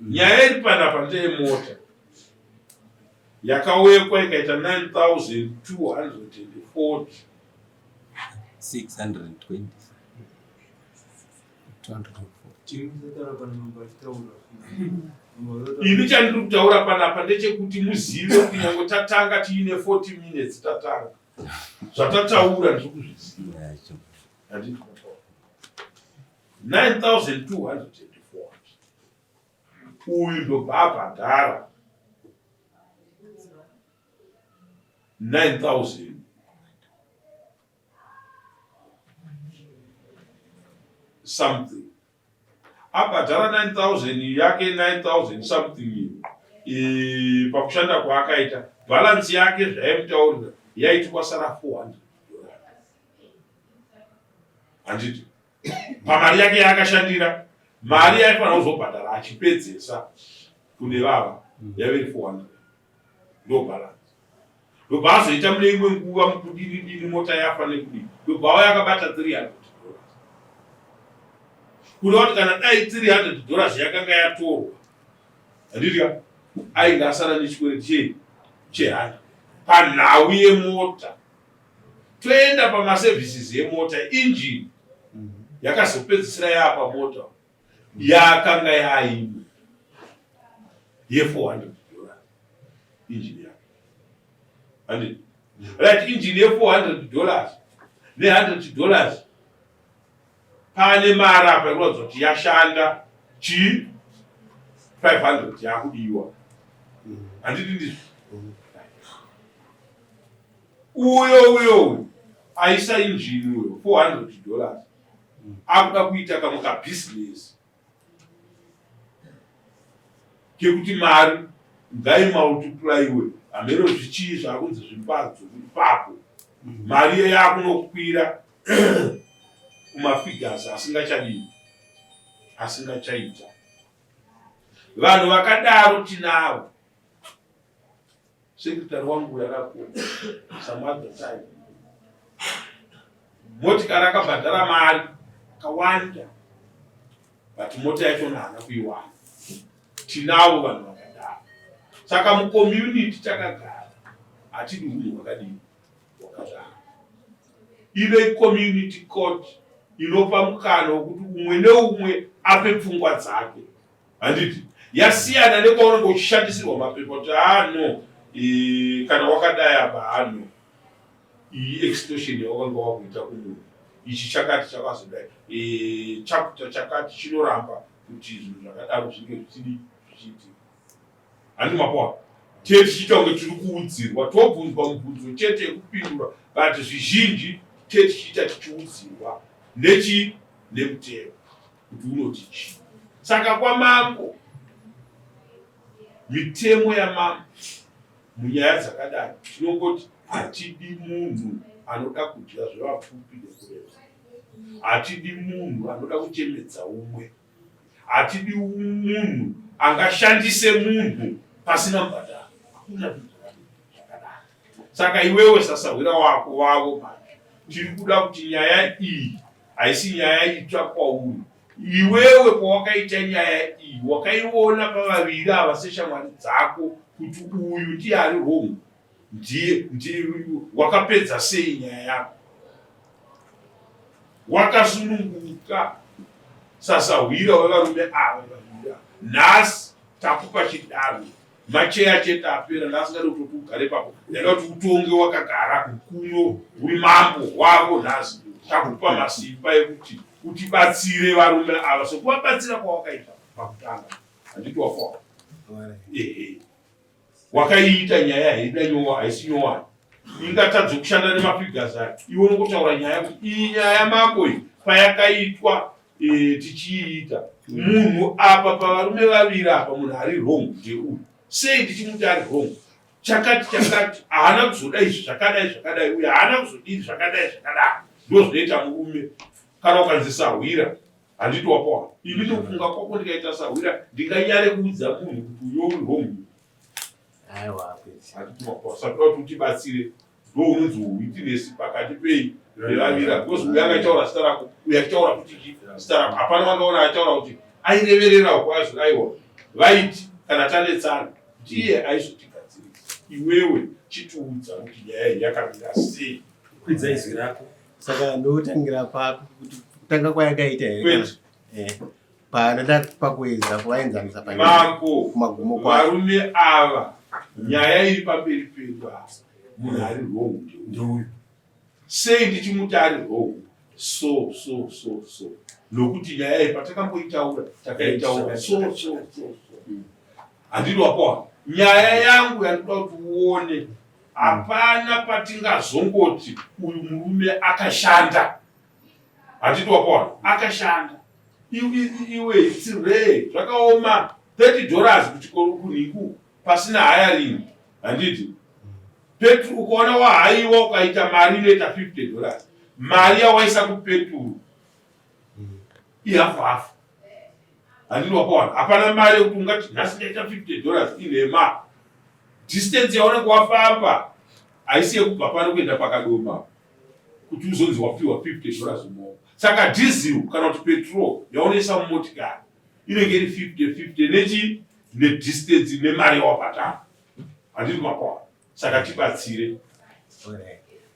Nyaya iri panapa ndeyemota yakawekwa ikaita 9240 620. Ini chandiri kutaura panapa ndechekuti muzive kuti nyange tatanga tiine 40 minutes tatanga zvatataura ndiri kuzviziva. Handiti 9240. Uyu ndobva abhadhara 9000 something abhadhara 9000 yake 9000 something iyo pakushanda kwaakaita balance yake zvaimutaurira yaiti kwasara 400 handiti pamari yake yaakashandira mari yaifanira kuzobhadhara achipedzesa kune vava yaive iri 400 ndo balance ndobva azoita mune imwe nguva mukudini dini mota yafa nekudini ndobva auya akabata 300 dollars kureva kuti kana dai 300 dollars yakanga yatorwa handiti ka ainge asara nechikwereti chei chehana panhau yemota toenda pamaservices emota injini yakazopedzisira yaapa mota yakanga yaimwe ye400 dollars injini yake handiti right injini ye400 dollars ne100 dollars pane mari apa ikuratidza kuti yashanda chii 500 yakudiwa handiti ndizvo uyo uyo uyo aisa injini uyo 400 dollars akuda kuita kamwe kabhizinesi kekuti mari ngaimultiplyiwe hameno zvichii zvakunzi zvimbadzo ipapo mari iyo yakunokwira kumafigures asingachadii asingachaita vanhu vakadaro tinavo Secretary wangu uyo akakuwa some other time. Motikari akabhadhara mari akawanda but mota yachona haana kuiwana. Tinavo vanhu vakadaro. Saka mucommunity takagara hatidi hunhu hwakadini hwakadaro. Ive community court inopa mukana wekuti umwe neumwe ape pfungwa dzake. Handiti yasiyana nekwaunenge uchishandisirwa mapepa kuti haa ah, no e, kana wakadai apa haa ah, no iyi extortion yawakanga wakuita kumunhu ichi chakati chakazodai e, chapter chakati chinoramba kuti zvinhu zvakadaro zvinge zvichidi zvichiitika handi mapoa tee tichiita kunge tiri kuudzirwa tobvunzwa mubvunzo chete yekupindura but zvizhinji tee tichiita tichiudzirwa nechi nemutemo kuti unoti chii. Saka kwamambo mitemo yamambo munyaya dzakadai tinongoti hatidi munhu anoda kudya zvevapfupi nekureba, hatidi munhu anoda kuchemedza umwe, hatidi munhu angashandise munhu pasina mubhadharo. Hakuna zvakadaro. Saka iwewe sasahwira wako wavo manje, tiri kuda kuti nyaya iyi haisi nyaya itsva kwauri iwewe pawakaita nyaya iyi wakaiona pavaviri ava seshamwari dzako kuti uyu ndiye ari wrong ndiye ndiye wakapedza sei nyaya yako wakasununguka sasahwira wevarume ava vaviri ava nhasi takupa chidaro Macheya chete apera ndasingade kutoti ugare ipapo ndaida kuti utonge wakagara kuno uri mambo wavo nhasi takupa masimba ekuti utibatsire varume ava sekuvabatsira kwawakaita pakutanga handiti wafa ehe wakaiita nyaya haida nyowa haisi nyowani ingatadze kushanda nemafigures aya iwe unongotaura nyaya kuti iyi nyaya mambo iyi payakaitwa e, tichiita munhu apa pavarume vaviri apa munhu ari wrong ndeuyu sei ndichimuti ari wrong chakati chakati haana kuzoda izvi zvakadai zvakadai uye haana kuzodii zvakadai zvakadai ndo zvinoita murume kana ukanzi sahwira handiti wapoa ini ndokufunga kwako ndikaita sahwira ndinganyare kuudza munhu kuti uyo uri wrong Aiwa kwete. Handiti wapoa saka toda kuti utibatsire ndo unonzi witness pakati pei nevavira because uyu akaitaura zita rako uyu achitaura kuti chii zita rako hapana wandaona achitaura kuti aireverera uko aizo aiwa vaiti kana tanetsana ndiye aizotigadzirisa iwewe chitiudza kuti nyaya iyi yakamira sei Kwidza izwi rako. Saka ndotangira papi kuti kutanga kwayakaita here? Kwete. Eh. Panoda pakuedza kuvaenzanisa pa Mambo kumagumo kwayo. varume ava nyaya iri pamberi pedu apa munhu ari wrong ndeuyu sei ndichimuti ari wrong so so so so nokuti nyaya iyi patakamboitaura takaitaura so so so so Handiti wapaona nyaya yangu yandinoda kuti uone, hapana patingazongoti uyu murume akashanda. Handiti wapaona akashanda. Iwe it's rare, zvakaoma $30 kuchikoro kunhiku pasina hiring. Handiti petro ukaona wahaiwa ukaita mari inoita $50, mari yawaisa kupeturu ihafu hafu. Handiti wapaona hapana mari yekuti ungati nhasi ndaita $50, inhema. Distance yaunenge wafamba haisi yekubva pano kuenda pakadoma kuti uzonzi wapiwa $50 mumaoko. Saka diesel kana kuti petrol yaunoisa mumotikari inenge iri 50 50 nechi nedistance nemari yawabhadhara. Handiti mapaona? Saka tibatsire.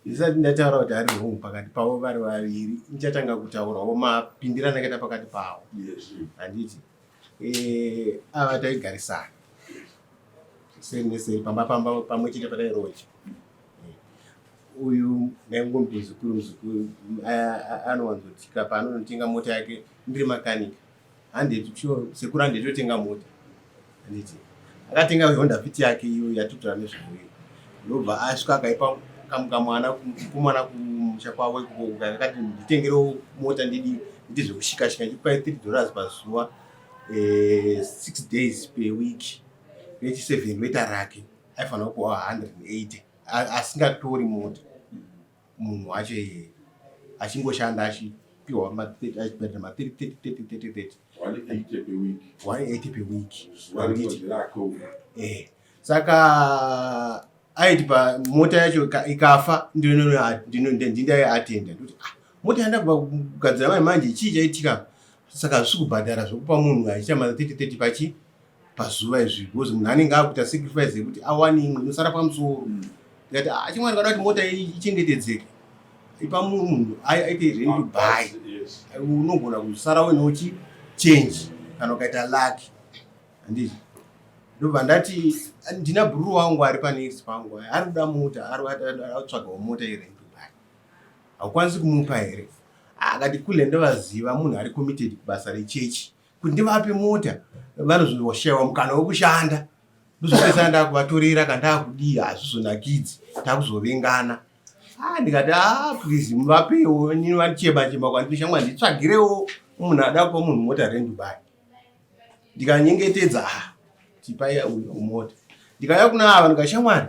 Ndisati ndataura kuti ari wrong pakati pavo vari vaviri, ndichatanga kutaurawo mapindirano akaita pakati pavo. Handiti ava taigarisana seri neseri pamba pamba pamwe chete patairoja. Uyu ndaingomuti muzukuru, muzukuru anowanzotika paanonotenga mota yake, ndiri makanika, handeti sekuru, handeti totenga mota. Handiti akatenga Honda Fit yake iyo yatotora nezvayo, ndobva asvika akaipa kamwana kumwana kumusha kwavo ikoko, akati nditengerewo mota ndidi nditi zvekushikashika, ndichipai $3 pazuva, 6 days per week, nechi 7 roita rake. Aifanira kupuwa 180 asingatori mota munhu wacho iyeye, achingoshanda achipiwa achibhadhara ma 30 30 30 30 30. 180 per week. 180 per week. Zuva rimwe nderake. Saka aiti pa mota yacho ikafa ndindaiatenda, ndoti ah, mota yandabva kugadzira mai manje, chii chaitika? Saka hazvisi kubhadhara zvokupa munhu achiita ma 30 30 pachi pazuva izvi, because munhu anenge akuita sacrifice yekuti awane imwe inosara pamusoro. Ndikati ah, chimwari kada kuti mota iyi ichengetedzeke, ipa munhu aite rent to buy. Unogona kusara uinochi change kana ukaita lucky. Handiti ndobva ndati ndina bhururu wangu ari panext pangu ari kuda mota, ari kutsvagawo mota yerent to buy, haukwanisi kumupa here? Akati kule ndovaziva, munhu ari committed kubasa rechechi, kuti ndivape mota vanozoshayiwa mukana wekushanda, ndozopesana ndakuvatorera kana ndakudii, hazvizonakidzi, takuzovengana. Ah, ndikati ah, please muvapewo, nini vandichema chema kwandiri, shamwari nditsvagirewo munhu ada kupa munhu mota rent to buy. Ndikanyengetedza, ah, tipai uyu mota. Ndikauya kuna ava ndikati shamwari,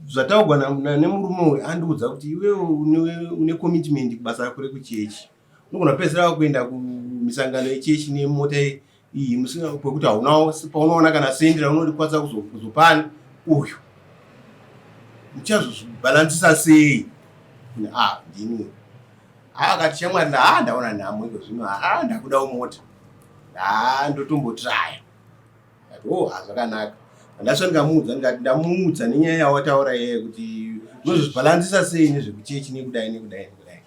zvataugwa nemurume uyu, andiudza kuti iwewe une commitment kubasa rako rekuchechi, unogona kupedzisira wakuenda kumisangano yechechi nemota iyi musina kwekuti haunawo paunoona kana sendi raunokwanisa kuzopani uyu, muchazozvibhalansisa sei? Ah, ndini. Ah, akati shamwari, ah, ndaona nhamo iko zvino, ah, ndakudawo mota, ah, ndotombotraya. Ndati oh, zvakanaka. Ndasva ndikamuudza, ndikati ndamuudza nenyaya yawataura iye kuti unozozvibhalansisa sei nezvekuchechi nekudai nekudai nekudai.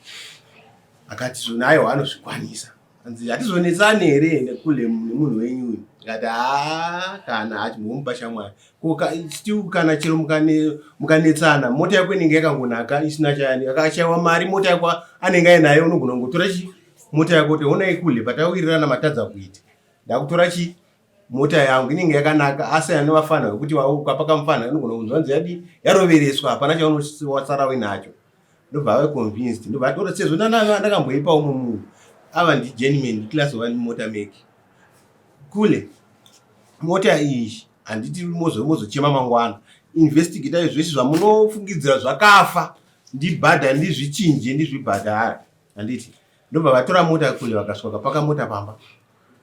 Akati zvona aiwa, anozvikwanisa. Anzi hatizonetsani here nekule nemunhu wenyu uyu? Ndikati haa, kana achimbomupa shamwari ko still kana chero mukanetsana mota yako inenge yakangonaka isina chayani, akashaiwa mari mota yako anenge ainayo, unogona kungotora chi mota yako kuti honai kule patawirirana matadza kuita, ndakutora chi mota yangu inenge yakanaka. Asi ane vafana vekuti ukapa kamufana unogona kunzwa nzi yadi yarovereswa, hapana chaunowasara uinacho. Ndobva ave convinced, ndobva atora sezvo ndakamboipa umwe munhu. Ava ndijourneyman class 1 mota make. Kule mota iyi handiti mozochema mangwana, investigatai zvese zvamunofungidzira zvakafa, ndibhadha ndizvichinje ndizvibhadhara. Handiti ndobva vatora mota kule, vakasvika vakapaka mota pamba,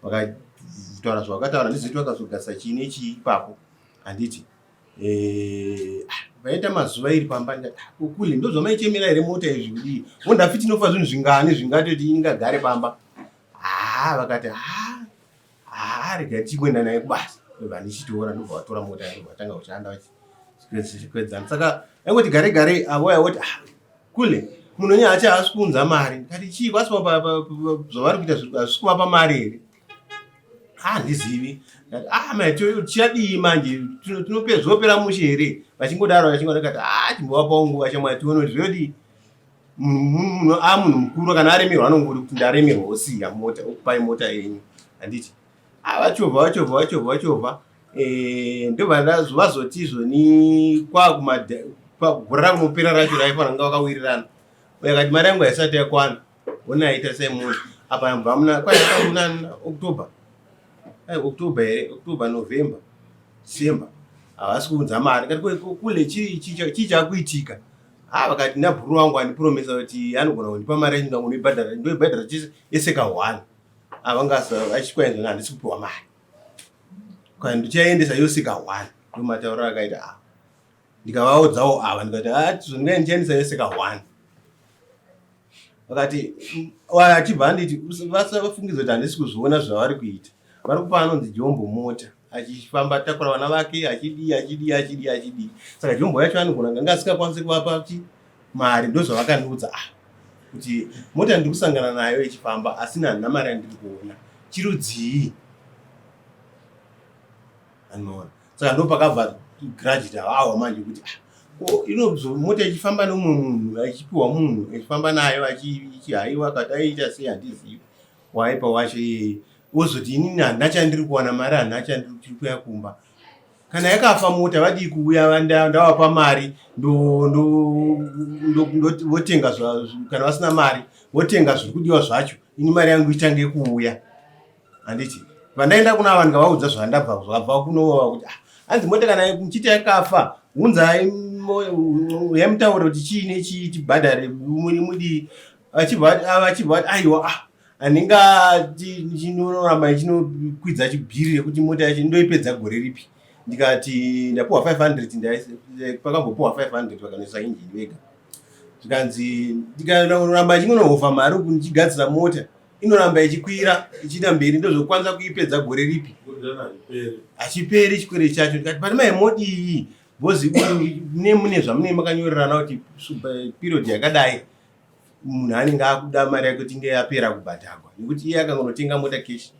vakataura zvavakataura, ndizoti vakazogasa chii nechii ipapo. Handiti vaita mazuva iri pamba, ndikati ah, kule ndozvamaichemera here mota izvi kudii? Honda Fit inofa zvinhu zvingani zvingatoti ingagare pamba? Ah, vakati ah, ah, rega tichienda naye kubasa. Ndobva ndichitora, ndobva vatora mota yangu, vatanga kushanda vachikwedzana. Saka aingoti gare gare avoya voti ah, kule munhu wenyu hachi haasi kuunza mari. Ndikati chii kwasi zvavari kuita hazvisi kuvapa mari here? Handizivi. Ndikati ah, mai tichadii manje, tinopera mushe here? Vachingodaro vachingodaro, ndikati ah, chimbovapawo nguva shamwari tione kuti zvinodii. Munhu a munhu mukuru kana aremerwa anongori kuti ndaremerwa, osiya mota okupai mota yenyu. Handiti Ah, vachovha vachovha vachovha vachovha eh, ndobva vazoti izvoni kwakugore rakunopera racho raifanira kunge vakawirirana. Uyo akati mari yangu haisati yakwana, ona aita semunhu apa mubva muna kwaita muna October, ai October here, October, November, December havasi kuunza mari. Ndikati kule chii chii chakuitika? Ah, vakati nabhuru wangu andipromisa kuti anogona kundipa mari yacho ndangonoibhadhara, ndoibhadhara chese yese ka one. Avangasa vachikwaenzana handisi kupiwa mari. Kana ndichaendesa yose ka one. Ndomatauriro akaita ava. Ndikavaudzawo ava ndikati ah tizongai ndichaendesa yose ka one. Vakati achibva anditi vasafungidza kuti handisi kuzviona zvavari kuita. Vari kupa anonzi Jombo mota achifamba atakura vana vake achidii achidii achidii achidii. Saka Jombo yacho anogona kunge asingakwanisi kuvapa chi mari ndozvavakandiudza ah kuti mota ndiri kusangana nayo ichifamba asi handina mari yandiri kuona. Chirudzii? Anoona. Saka ndopakabva grudge awa manje kuti ah ko inozo mota ichifamba neumwe munhu achipiwa munhu achifamba nayo achihaiwa akati aiita sei handizivi waipa wacho iyeye wozoti inini handina chandiri kuwana mari handina chandiri kuya kumba kana yakafa mota vadii kuuya ndavapa mari votenga kana vasina mari votenga zviri kudiwa zvacho ini mari yangu itange kuuya handiti pandaenda kuna ava ndikavaudza zvandabva zvakabva kunova kuti ah, hanzi mota kana muchiti yakafa hunzai yamutaura kuti chii nechii tibhadhare mudii vachibva vachibva vati aiwa ah handingati ndichinoramba ichinokwidza chibhiri rekuti mota yacho ndoipedza gore ripi ndikati ndapuwa 500 pakambopuwa 500 vakanoisa injini vega zvikanzi ndikaramba ichingonohofa mari uku ndichigadzira mota inoramba ichikwira ichiita mberi ndozvokwanisa kuipedza gore ripi hachiperi chikwere chacho ndikati pane mai modii bhozi mune mune zvamunee makanyorerana kuti period yakadai munhu anenge akuda mari yake kuti inge yapera kubhadhagwa nekuti iye akangonotenga mota keshi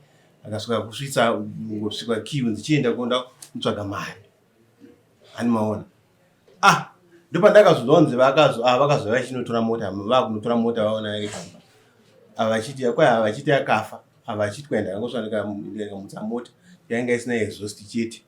akasvika kusvitsa ngosvika kiu ndichienda kuenda kutsvaga mari ani maona ah ndopandakazonzwa kunzi vakazo ah vakazouya vachinotora mota vakunotora mota vaona iri pamba ava vachiti kwai ava vachiti akafa ava vachiti kwai ndakangosvika ndikamutsa mota yainga isina exhaust chete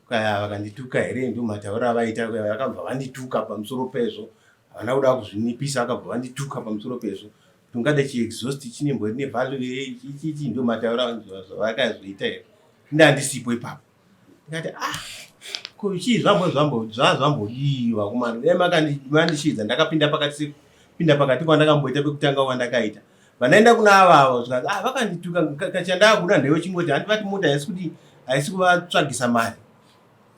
kwai ava vakandituka here ndomatauriro avaita kwai vakabva vandituka pamusoro pezvo havana kuda kuzvinipisa vakabva vandituka pamusoro pezvo kuti ungada chiexhaust chinembori nevalue here chichichi ndomatauriro zvavakazoita here ndandisipo ipapo ndikati ah ko chii zvambo zvambo zvazvambodii vakomana dai makandishiidza ndakapinda pakati pinda pakati kwandakamboita pekutanga kwandakaita vandaenda kuna ava avo zvikanzi ah vakandituka kachandakuda ndewe chingoti handi vati mota haisi kuti haisi kuvatsvagisa mari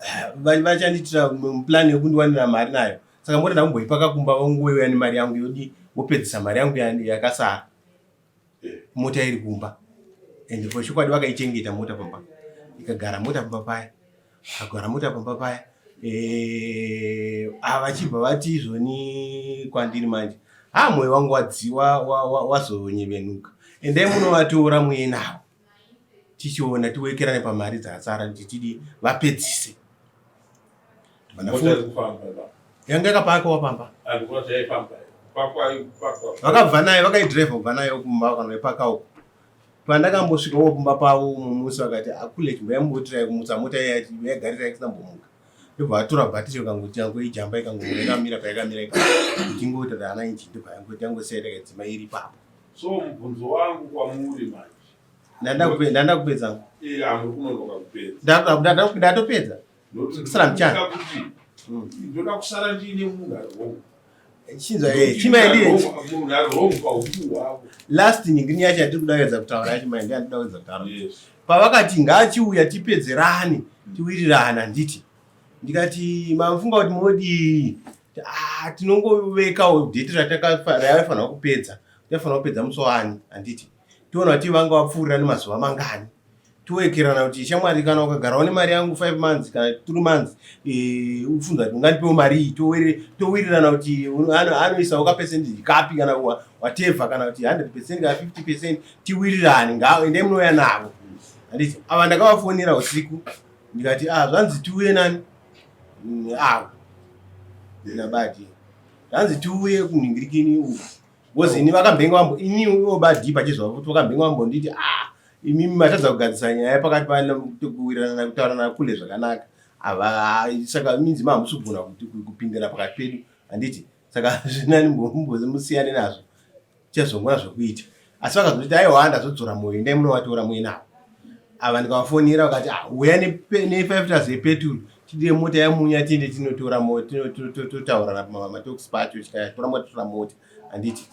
eh, vachandiitira plan yekundiwanira mari nayo saka mota ndakumboipaka kumba vongouya nemari yangu yodi vopedzisa mari yangu yakasara mota iri kumba and for chokwadi vakaichengeta mota pamba ikagara mota pamba paya agara mota pamba paya eh, ah, vachibva vati izvoni kwandiri manje ha mwoyo wangu wadziwa wazonyevenuka endai munovatora muye navo tichiona tiwekerane pamari dzasara titidi vapedzise yanga yakapakwa pamba vakabva nayo vakaidrive kubva nayo kumba vakanoipaka uko pandakambosvikawo kumba pavo mumusi vakati akule chimbo yambotirai kumutsa mota yagarira isinambomuka ndobva vatora bhatiri vakangoti yangoijamba ikangomuka yakamira payakamira ipapo ichingoita hana inji ndobva yangoti yangosiya takadzima iri ipapo so mubvunzo wangu kwamuri manje ndanda kupedza ndatopedza kusara muchana ndoda kusara ndiine munhu ari wrong chinzwa eh chimaindi munhu ari wrong paufu hwavo last nyingini yacho yatiri kuda kuedza kutaura yacho maindi yandida kuedza kutaura pavakati ngaachiuya tipedzerane tiwirirana handiti ndikati mafunga kuti modii ah, tinongovekawo dheti rataifanira kupedza taifanira kupedza musi wani handiti tiona kuti vanga vapfuurira nemazuva mangani towekerana kuti shamwari kana ukagarawo nemari yangu five months kana three months eh, ufunza kuti ungandipewo mari iyi towirirana kuti anoisawo kapercentage kapi kana whatever kana kuti 100 percent kana 50 percent tiwirirane endai munouya navo handiti ava ndakavafonera usiku ndikati ah zvanzi tiuye nani mm, avo nabati zvanzi tiuye kunhingirikini uku because ini vakambenge vambo ini obadii pachizvavo kuti vakambenge vambonditi ah Imimi matadza kugadzisa nyaya pakati pakuwirirana kutaura nakule zvakanaka. Ava saka minzi mahamusi kugona kupindira pakati pedu handiti? Saka zvinani musiyane nazvo. Tichazongona zvekuita. Asi vakazoti aiwa ndazodzora moyo endai munovatora muenavo. Ava ndikavafonera vakati ah uya ne 5 liters yepeturu tidire mota yamunya tiende tinotora totaura matokisi pacho tikatora mota totora mota handiti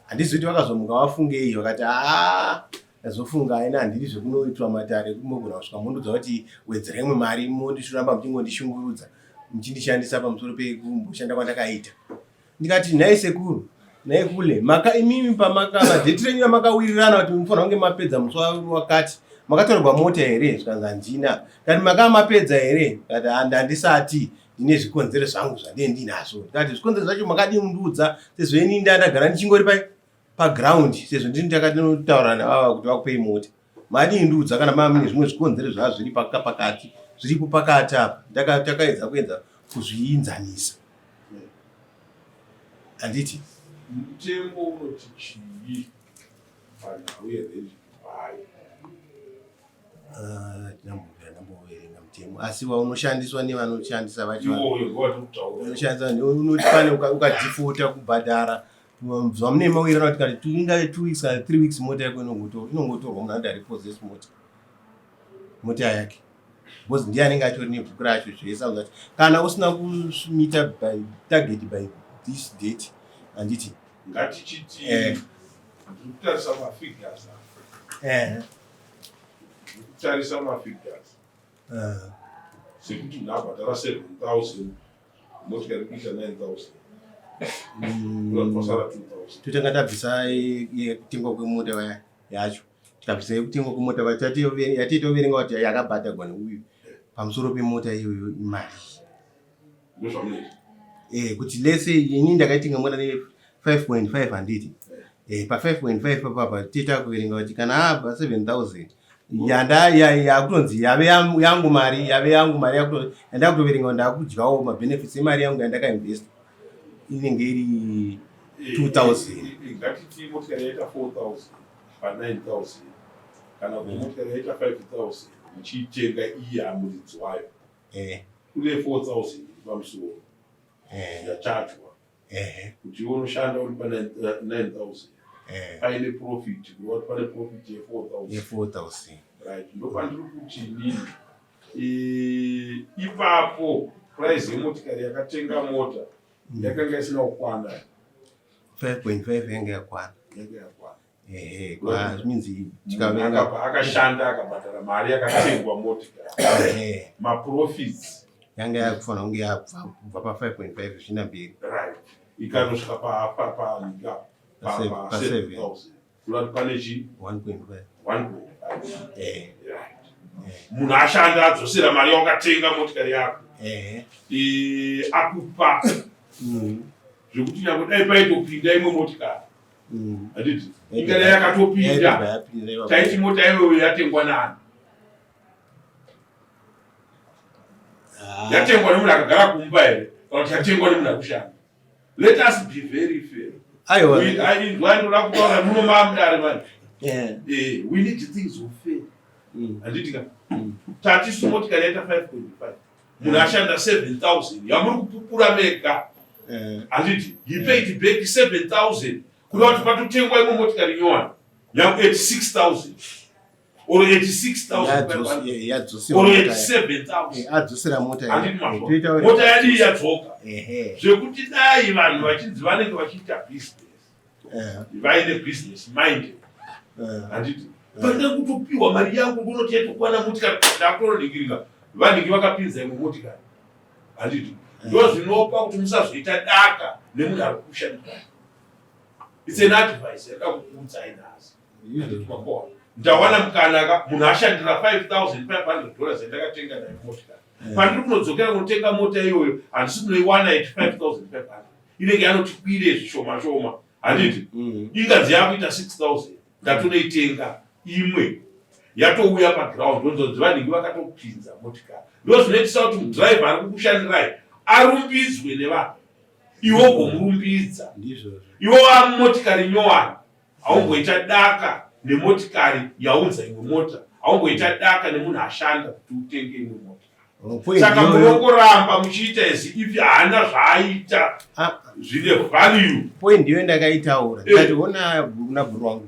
handizivi kuti vakazomuka vafungei vakati haa ndazofunga aina handidi zvekunoitwa matare kumogona kusvika mondiudza kuti wedzera imwe mari mondishuramba muchingondishungurudza muchindishandisa pamusoro pekumboshanda kwandakaita ndikati nhai sekuru nhai kule maka imimi pamakava dheti renyu ramakawirirana kuti mufanira kunge mapedza musi wakati makatorerwa mota here zvikanzi handina kati makava mapedza here kati handisati ndine zvikonzero zvangu zvandee ndinazvo ndikati zvikonzero zvacho makadii kundiudza sezvo ini ndandagara ndichingori pai paground sezvo ndini ndakatinotaura navava kuti vakupei mota madii ndiudza kana mava mune zvimwe zvikonzero zvava zviri pakati zviripo pakati apa takaedza kuedza kuzviinzanisa handiti mutemo unoti chii panhau yerejibhayi ah, ndamboverenga mutemo asi waunoshandiswa nevanoshandisa vacho unoshandisa unoti pane ukadhifota kubhadhara zvamune mawirirana kuti kati ingave two weeks kana three weeks mota yako inongotorwa munhu anoda repossess mota mota yake because ndiye anenge atori nebhuku racho zvese anoziva kuti kana usina kusmita by target by this date handiti ngatichiti eh. ndiri kutarisa mafigures eh. ndiri kutarisa mafigures eh. sekuti ndabhadhara 7000 motikari kuita 9000 mm. totanga tabvisa yekutengwa kwemota yacho tikabvisa yekutengwa kwemota yatitoverenga kuti yakabhadhagwa neuyu pamusoro pemota iyoyo imari eh, kuti lese ini ndakaitenga mota ne 5.5 handiti eh, pa 5.5 papapa tiita kuverenga kuti kana abva 7000 yanda yakutonzi yave yangu mari yave yangu mari yandakutoverenga ndakudyawo mabenefits emari yangu yandakainvesta inenge iri 2000 ngatiti motikari yaita 4000 pa 9000 kana kuti motikari yaita 5000 muchiitenga iye amuridzi wayo eh. kune 4000 iri pamusoro eh. yachajwa kuti iwe unoshanda uri pa 9000 paine profit kureva kuti pane profit ye 4000 right ndopandiri kuti inini ipapo price yemotikari yakatenga mota mm. yakanga isina kukwana 5.5 yanga yakwana yanga yakwana ehe kwa means tikaverenga akashanda akabhadhara mari yakatengwa motikari ehe maprofits yanga yakufanira kunge yakubva pa 5.5 zvichienda mberi right ikanosvika pa pa pa pa pa 7000 kurati pane chi 1.5 1.5 eh right munhu ashanda adzosera mari yawakatenga motikari yako eh akupa mm. zvekuti nyange dai paitopinda imwe motikari mm. handiti ingadai yakatopinda taiti mota iyoyo yatengwa nani ah. yatengwa nemunhu akagara kumba here kana kuti yatengwa nemunhu akushanda Let us be very fair. Aiwa. Inzwa ndoda kutaura muno maamudare manje. Yeah. Eh, we need things of fair. Mm. Handiti ka? Mm. Tati motikari yaita 5.5. Munhu ashanda 7000 yamuri kupupura mega. Eh. Handiti? He paid back 7000. Kuda kuti patotengwa imwe motikari nyowani. Yaku 86000. or 86500 or 87000 adzosera mota handiti mazvo mota yadii yadzoka zvekuti dai vanhu vachinzi vanenge vachiita business vaine business mind handiti pane kutopiwa mari yangu kunoti yatokwana motikari ndakutononingirika vanhingi vakapinza imwe motikari handiti ndo zvinopa kuti musazoita daka nemunhu ari kushandira it's an advice yakakukuudzai nhasi ndawana mukana ka munhu ashandira 5500 dollars yandakatenga nayo motikari eh. pandiri kunodzokera kunotenga mota iyoyo handisi kunoiwana at 5500 inenge yanoti kwire zvishoma shoma handiti mm. inganzi yakuita 6000 ndatonoitenga imwe yatouya paground ndonzonzi vanhingi vakatopinza motikari ndo zvinoitisa kuti mudhiraivha ari kukushandirai arumbidzwe nevanhu iwe ugomurumbidza iwe wamumotikari nyowani haumboita daka Nemotikari yaunza imwe mota, haumboita daka nemunhu ashanda kuti utenge imwe mota. Saka munongoramba muchiita as if haana zvaaita zvine value. Point iyoyo ndakaitaura, ndikati ona kuna bhuru wangu,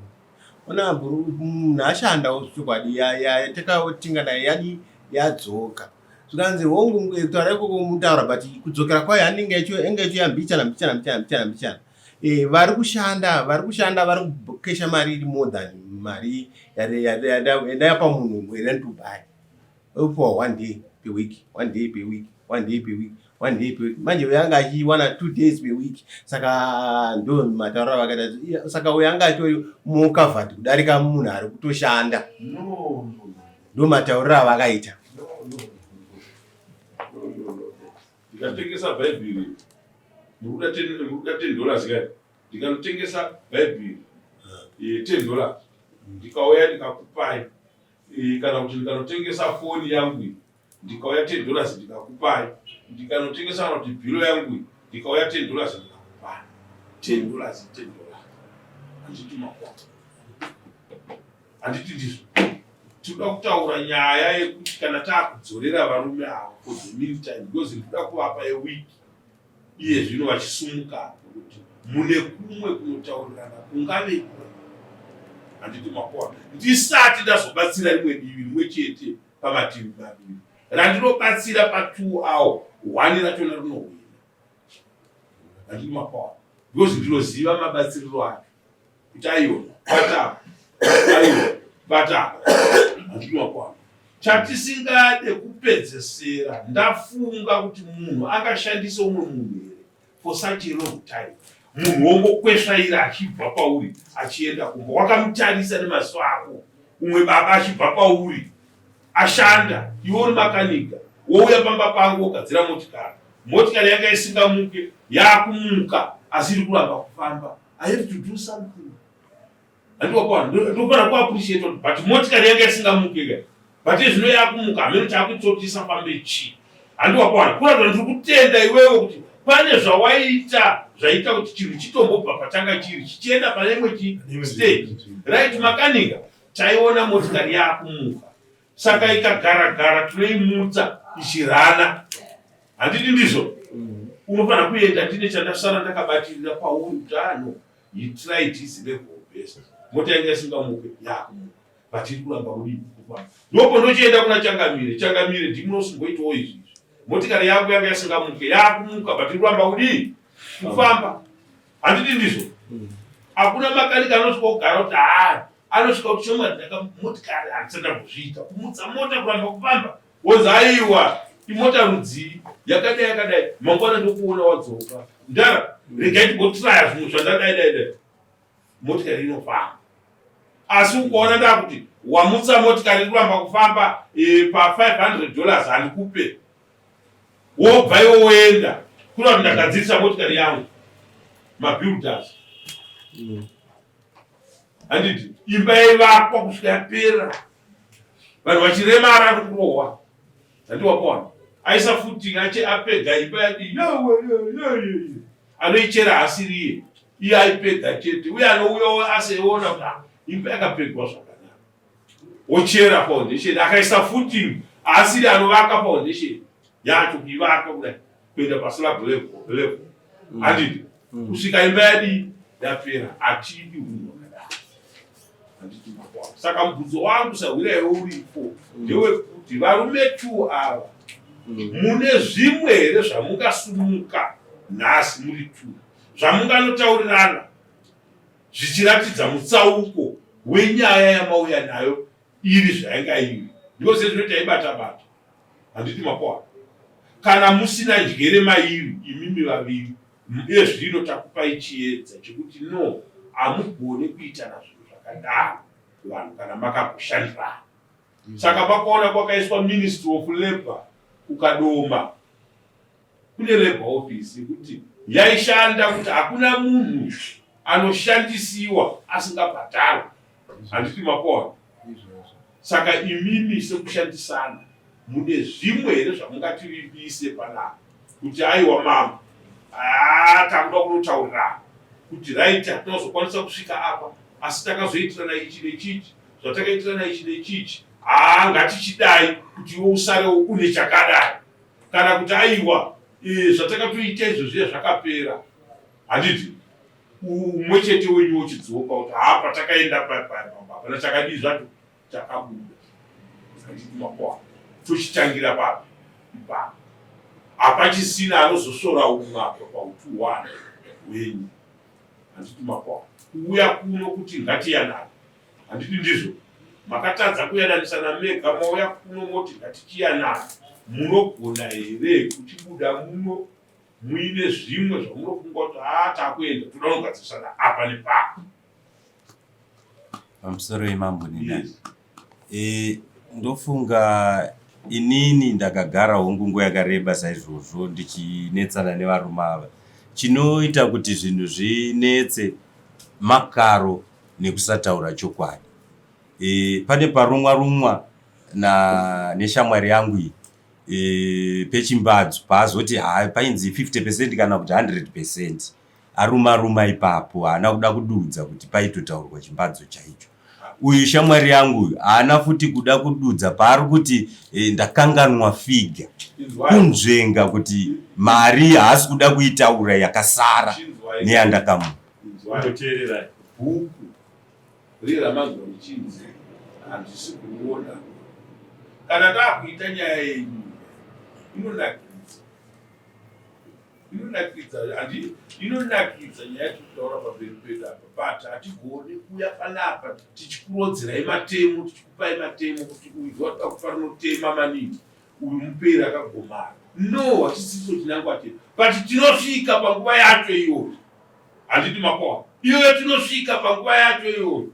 ona bhuru, munhu ashandawo zvechokwadi, yatakatinga naye yadi yadzoka. Zvikanzi hongu, kutaura ikoko mutaura, but kudzokera kwayo anenge enge ichiuya mbichana mbichana mbichana mbichana mbichana. Vari kushanda, vari kushanda, vari kukesha mari iri more than mari yandayapa munhu rent to buy. Opuwa one day per week, one day per week, one day per week, one day per week. Manje uyo anga achiwana 2 days per week. Saka ndo matauriro avakaita. Saka uyo anga achitori more covered kudarika munhu ari kutoshanda. No, no, no. Ndo matauriro avakaita. No, no, no, no, no. Ndikatengesa bhaibheri, murikuda $10 kai? Ndikanotengesa bhaibheri $10, ndikauya ndikakupai, kana kuti ndikanotengesa foni yangu iyi, ndikauya $10 ndikakupai, ndikanotengesa kana kuti bhiro yangu iyi, ndikauya $10 ndikakupai, $10, $10, handiti makwa? Handiti ndizvo? Tinoda kutaura nyaya yekuti kana taakudzorera varume ava for the meantime, because ndikuda kuvapa a week iye zvino vachisumuka, kuti mune kumwe kunotaurirana kungaveko, handiti makoa? Ndisati ndazobatsira rimwe divi rimwe chete pamativi maviri randinobatsira pa2 awo, one rachona rinohwina, handiti makoa? Because ndinoziva mabatsiriro acho kuti aiwa, bata, aiwa, bata, handiti makoa? Chatisingade kupedzesera ndafunga kuti munhu angashandise umwe munhu here for such a long time, munhu wongokwesvaira achibva pauri achienda kumba wakamutarisa nemaziso ako, umwe baba achibva pauri ashanda, iwe uri makanika, wouya pamba pangu wogadzira motikari, motikari yanga isingamuke yaakumuka asi iri kuramba kufamba. I have to do something, ndofana kuappreciate, but motikari yanga isingamuke ka, but zvino yakumuka, hameno chakuitira kuti isafambe chii, handiwakwana? Kuratidza ndiri kutenda iwewe kuti pane zvawaita zvaita kuti chinhu chitombobva pachanga chiri chichienda pane imwe stage, right? Makanika, taiona motikari yakumuka, saka ikagara gara tinoimutsa ichirana, handiti ndizvo? Unofanira kuenda ndine chandasara ndakabatirira pauri kuti ano he tried his level best, mota yanga isingamuke yakumuka, but iri kuramba kudii? Kufamba. Ndopo ndochienda kuna Changamire. Changamire, ndimunosimboitawo izvi izvi, motikari yangu yanga isingamuke yakumuka, but iri kuramba kudii? Kufamba, handiti ndizvo? Hakuna makanika anosvika kugara kuti haa, anosvika kuti shomwari, ndaka motikari handisati ndambozviita kumutsa mota kuramba kufamba, wozi aiwa, imota rudzii yakadai yakadai, mangwana ndokuona wadzoka, ndara regai timbotraya zvimwe zvandadai dai dai, motikari inofamba. Asi ukaona ndakuti wamutsa motikari iri kuramba kufamba pa$500 handikupe, wobva iwo woenda kuda kuti ndagadzirisa motikari yangu, mabuilders, handiti? Imba yaivakwa kusvika yapera, vanhu vachiremara nekurohwa, handiwakwana? Aisa footing ache apega imba yadi, anoichera hasiriye, iye aipega chete, uye anouyawo aseiona kuti ah, imba yakapegwa zvakanaka, wochera foundation, akaisa footing, asiri anovaka foundation yacho, kuivaka kudai kuenda paslab level level, handiti? Kusvika imba yadii? Yapera. Hatidi unhu hwakadaro, handiti makwana? Saka mubvunzo wangu sahwira iwe uripo ndewekuti varume two ava, mune zvimwe here zvamungasumuka nhasi muri two zvamunganotaurirana zvichiratidza mutsauko wenyaya yamauya nayo iri zvainga iri? Ndiko sezvino taibata bata, handiti makwana? Kana musina njere mairi imimi vaviri, iye zvino takupai chiedza chekuti no, hamugone kuitana zvinhu zvakadaro vanhu kana makagoshandirana. Saka makaona kwakaiswa Ministry of Labour kuKadoma, kune labour office yekuti yaishanda kuti hakuna munhu anoshandisiwa asingabhadharwa, handiti makona? Saka imimi sekushandisana mune zvimwe here zvamungativimbise panapa kuti aiwa mambo, takuda kunotaurirana kuti right, hatinozokwanisa kusvika apa. Asi takazoitirana ichi nechichi, zvatakaitirana ichi nechichi, haa ngatichidai kuti iwe usarewo une chakadai, kana kuti aiwa e, zvatakatoita izvo zviya zvakapera, handiti? Umwe chete wenyu wochidzoka kuti haa patakaenda paya paya pamba hapana chakadii zvacho chakabuda, handiti? Makoa tochitangira papi ipapo, hapachisina anozosvora umwe apa pautuhwana hwenyu, handiti? Makoa kuuya kuno kuti ngatiyanane, handiti ndizvo? Makatadza kuyananisana mega, mauya kuno moti ngatichiyanana. Munogona here kuchibuda muno muine zvimwe zvamunofunga kuti haa takuenda toda kunogadzirisana apa nepapa? Pamusoro yemambo nenani. Yes. E, ndofunga inini ndakagara hongu nguva yakareba saizvozvo ndichinetsana nevarume ava. Chinoita kuti zvinhu zvinetse makaro nekusataura chokwadi. E, pane parumwa rumwa na neshamwari yangu iyi e, pechimbadzo paazoti ha painzi 50 percent kana kuti 100 percent aruma ruma ipapo haana kuda kududza kuti paitotaurwa chimbadzo chaicho. Uyu shamwari yangu uyu haana futi kuda kududza paari kuti e, ndakanganwa figa kunzvenga kuti mari haasi kuda kuitaura yakasara neyandakamupa. Inzwai bhuku riye ramanzwa richinzi handisi kuona kana ndakuita nyaya yenyu inonakidza, inonakidza, handi inonakidza nyaya yatiri kutaura pamberi pedu apa, but hatigoni kuuya panapa tichikurodzerai matemo, tichikupai matemo kuti uyu zvaoda kupa rinotema maningi, uyu muperi akagomara. No, hachisiso chinangwa chedu, but tinosvika panguva yacho iyoyo, handiti makoa? Iyoyo tinosvika panguva yacho iyoyo,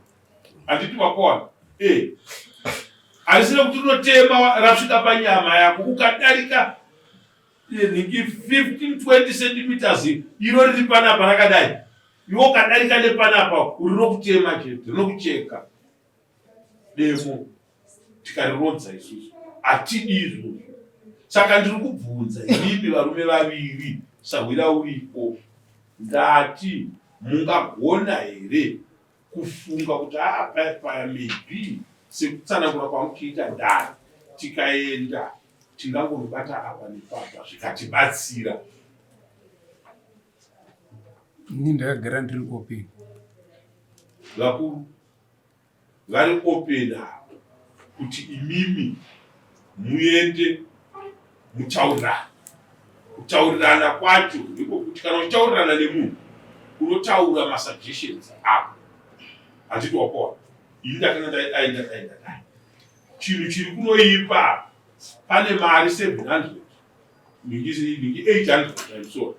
handiti makoa? Eh, harisina kuti rinotema rasvika panyama yako, ukadarika nhingi 15 20 centimeters iro riri panapa rakadai, iwe ukadarika nepanapa rinokutema chete, rinokucheka demo tikarirodza isusu hatidi izvozvo. Saka ndiri kubvunza imimi varume vaviri, sahwira uripo, ndati mungagona here kufunga kuti aa paya paya maybe sekutsanangura kwamuchiita dare tikaenda tingangonobata apa nepapa zvikatibatsira? Ini ndakagara ndiri open. Vakuru vari open avo kuti imimi muende mutaurirana. Kutaurirana kwacho ndiko kuti kana uchitaurirana nemunhu unotaura masuggestions ako, handiti wakoa? Ini ndakanga ndadai ndadai ndadai, chinhu chiri kunoipa pane mari 700 ningi 800, I'm sorry,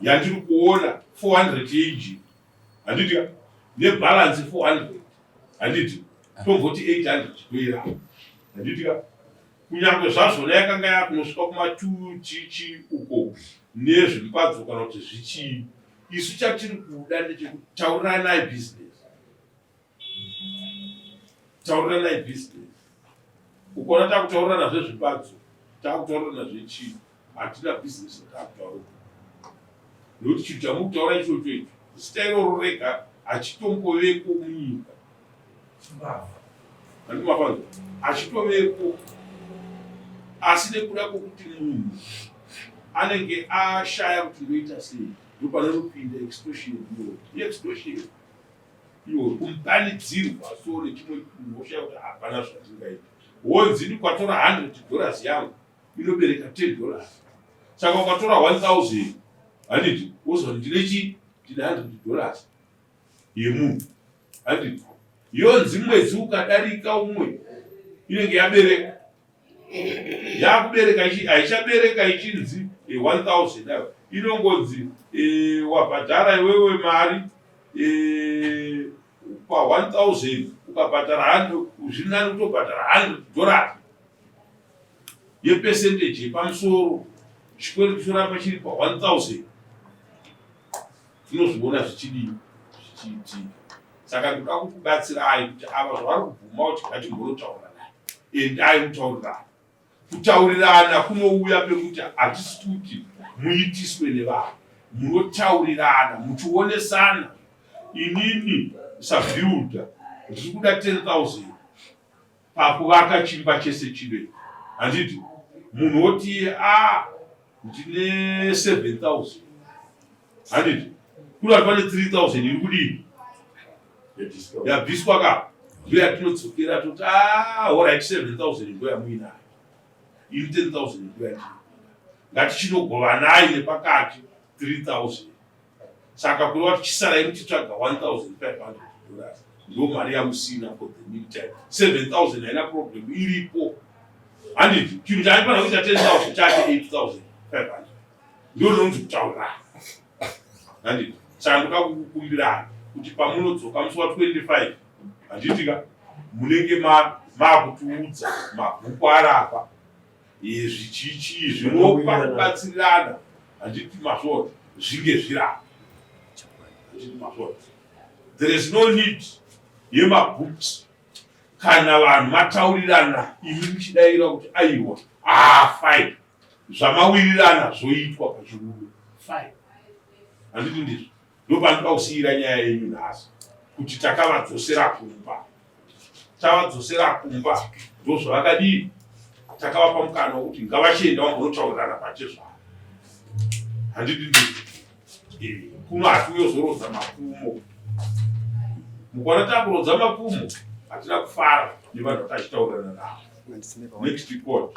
yandiri kuona 400 yeinjini, handiti ka? Nebalance 400, handiti? Tomboti 800 toira, handiti ka? Kunyange zvazvona yakanga yakunosvika kuma 2 chichi uko nezvimupadzo kana kuti zvichii, isu chatiri kuda ndechekuti tauriranai business, tauriranai business. Ukaona takutaurirana zvezvipadzo, takutaurirana zvechii, hatina business ratakutaura, nekuti chinhu chamukutaura ichocho icho zita iroro rega hachitomboveko munyika, handimapanza achitoveko, asi nekuda kwokuti munhu anenge ashaya kuti ndoita sei, ndopanonopinda extortion iyoyo. Iextortion iyoyo, kumupanidzirwa so nechimwe chinhu, woshaya kuti hapana zvandingaita, wonzi ndikwatora 100 dollars yangu inobereka 10 dollars, saka ukatora 1000, handiti wozoti ndine chii? Ndine 100 dollars yemunhu, handiti? Yonzi mwedzi ukadarika umwe inenge yabereka, yakubereka, haichabereka ichinzi 1000 ayo, inongonzi wabhadhara iwewe mari pa 1000, ukabhadhara 100 zviri nani kutobhadhara 100 dollars yepercentage yepamusoro, chikwereti choramba chiri pa 1000. Tinozviona zvichidii zvichiitika. Saka ndinoda kukubatsirai kuti ava zvavari kubvuma kuti ngatimbonotaura naye, endai mutaurirana. Kutaurirana kunouya pekuti hatisi kuti muitiswe nevanhu, munotaurirana muchionesana. Inini sabuilder ndiri kuda 10000 pakuvaka chimba chese chive, handiti? Munhu woti, "A, ndine 7000," handiti? Kuri pane 3000 iri kudii, yabviswa ka. Ndo yatinodzokera toti, "A, alright, 7000 ndo yamuinayo, ini 10,000 ndo yatinoda, ngatichinogovanayi nepakati 3000." Saka kureva kuti chisarai muchitsvaga $1500, ndo mari yamusina for the meantime. 7000 haina problem, iripo, handiti? Chinhu chaaifanira kuita 10,000 chake 8500, ndo rinonzi kutaurana, handiti? Saka ndoda kukukumbirai kuti pamunodzoka musi wa25, handitika, munenge maakutiudza mabhuku arapa zvichichii zvinopa kubatsirirana, handiti? Mazvona zvinge zvirapa, handiti? Mazvona, there is no need yemabooks kana vanhu mataurirana, imi muchidayira kuti aiwa, ah, fine, zvamawirirana zvoitwa pachirume, fine, handiti? Ndizvo ndopanoda kusiyira nyaya yenyu nhasi, kuti takavadzosera kumba, tavadzosera kumba, ndozvavakadii. Takavapa mukana wekuti ngavachienda vambonotaurirana pachezvavo, handiti? Ndizvo. Kuno hatiuyozorodza mapfumo. Mukaona takurodza mapfumo, hatina kufara nevanhu vatachitaurirana navo. Next report.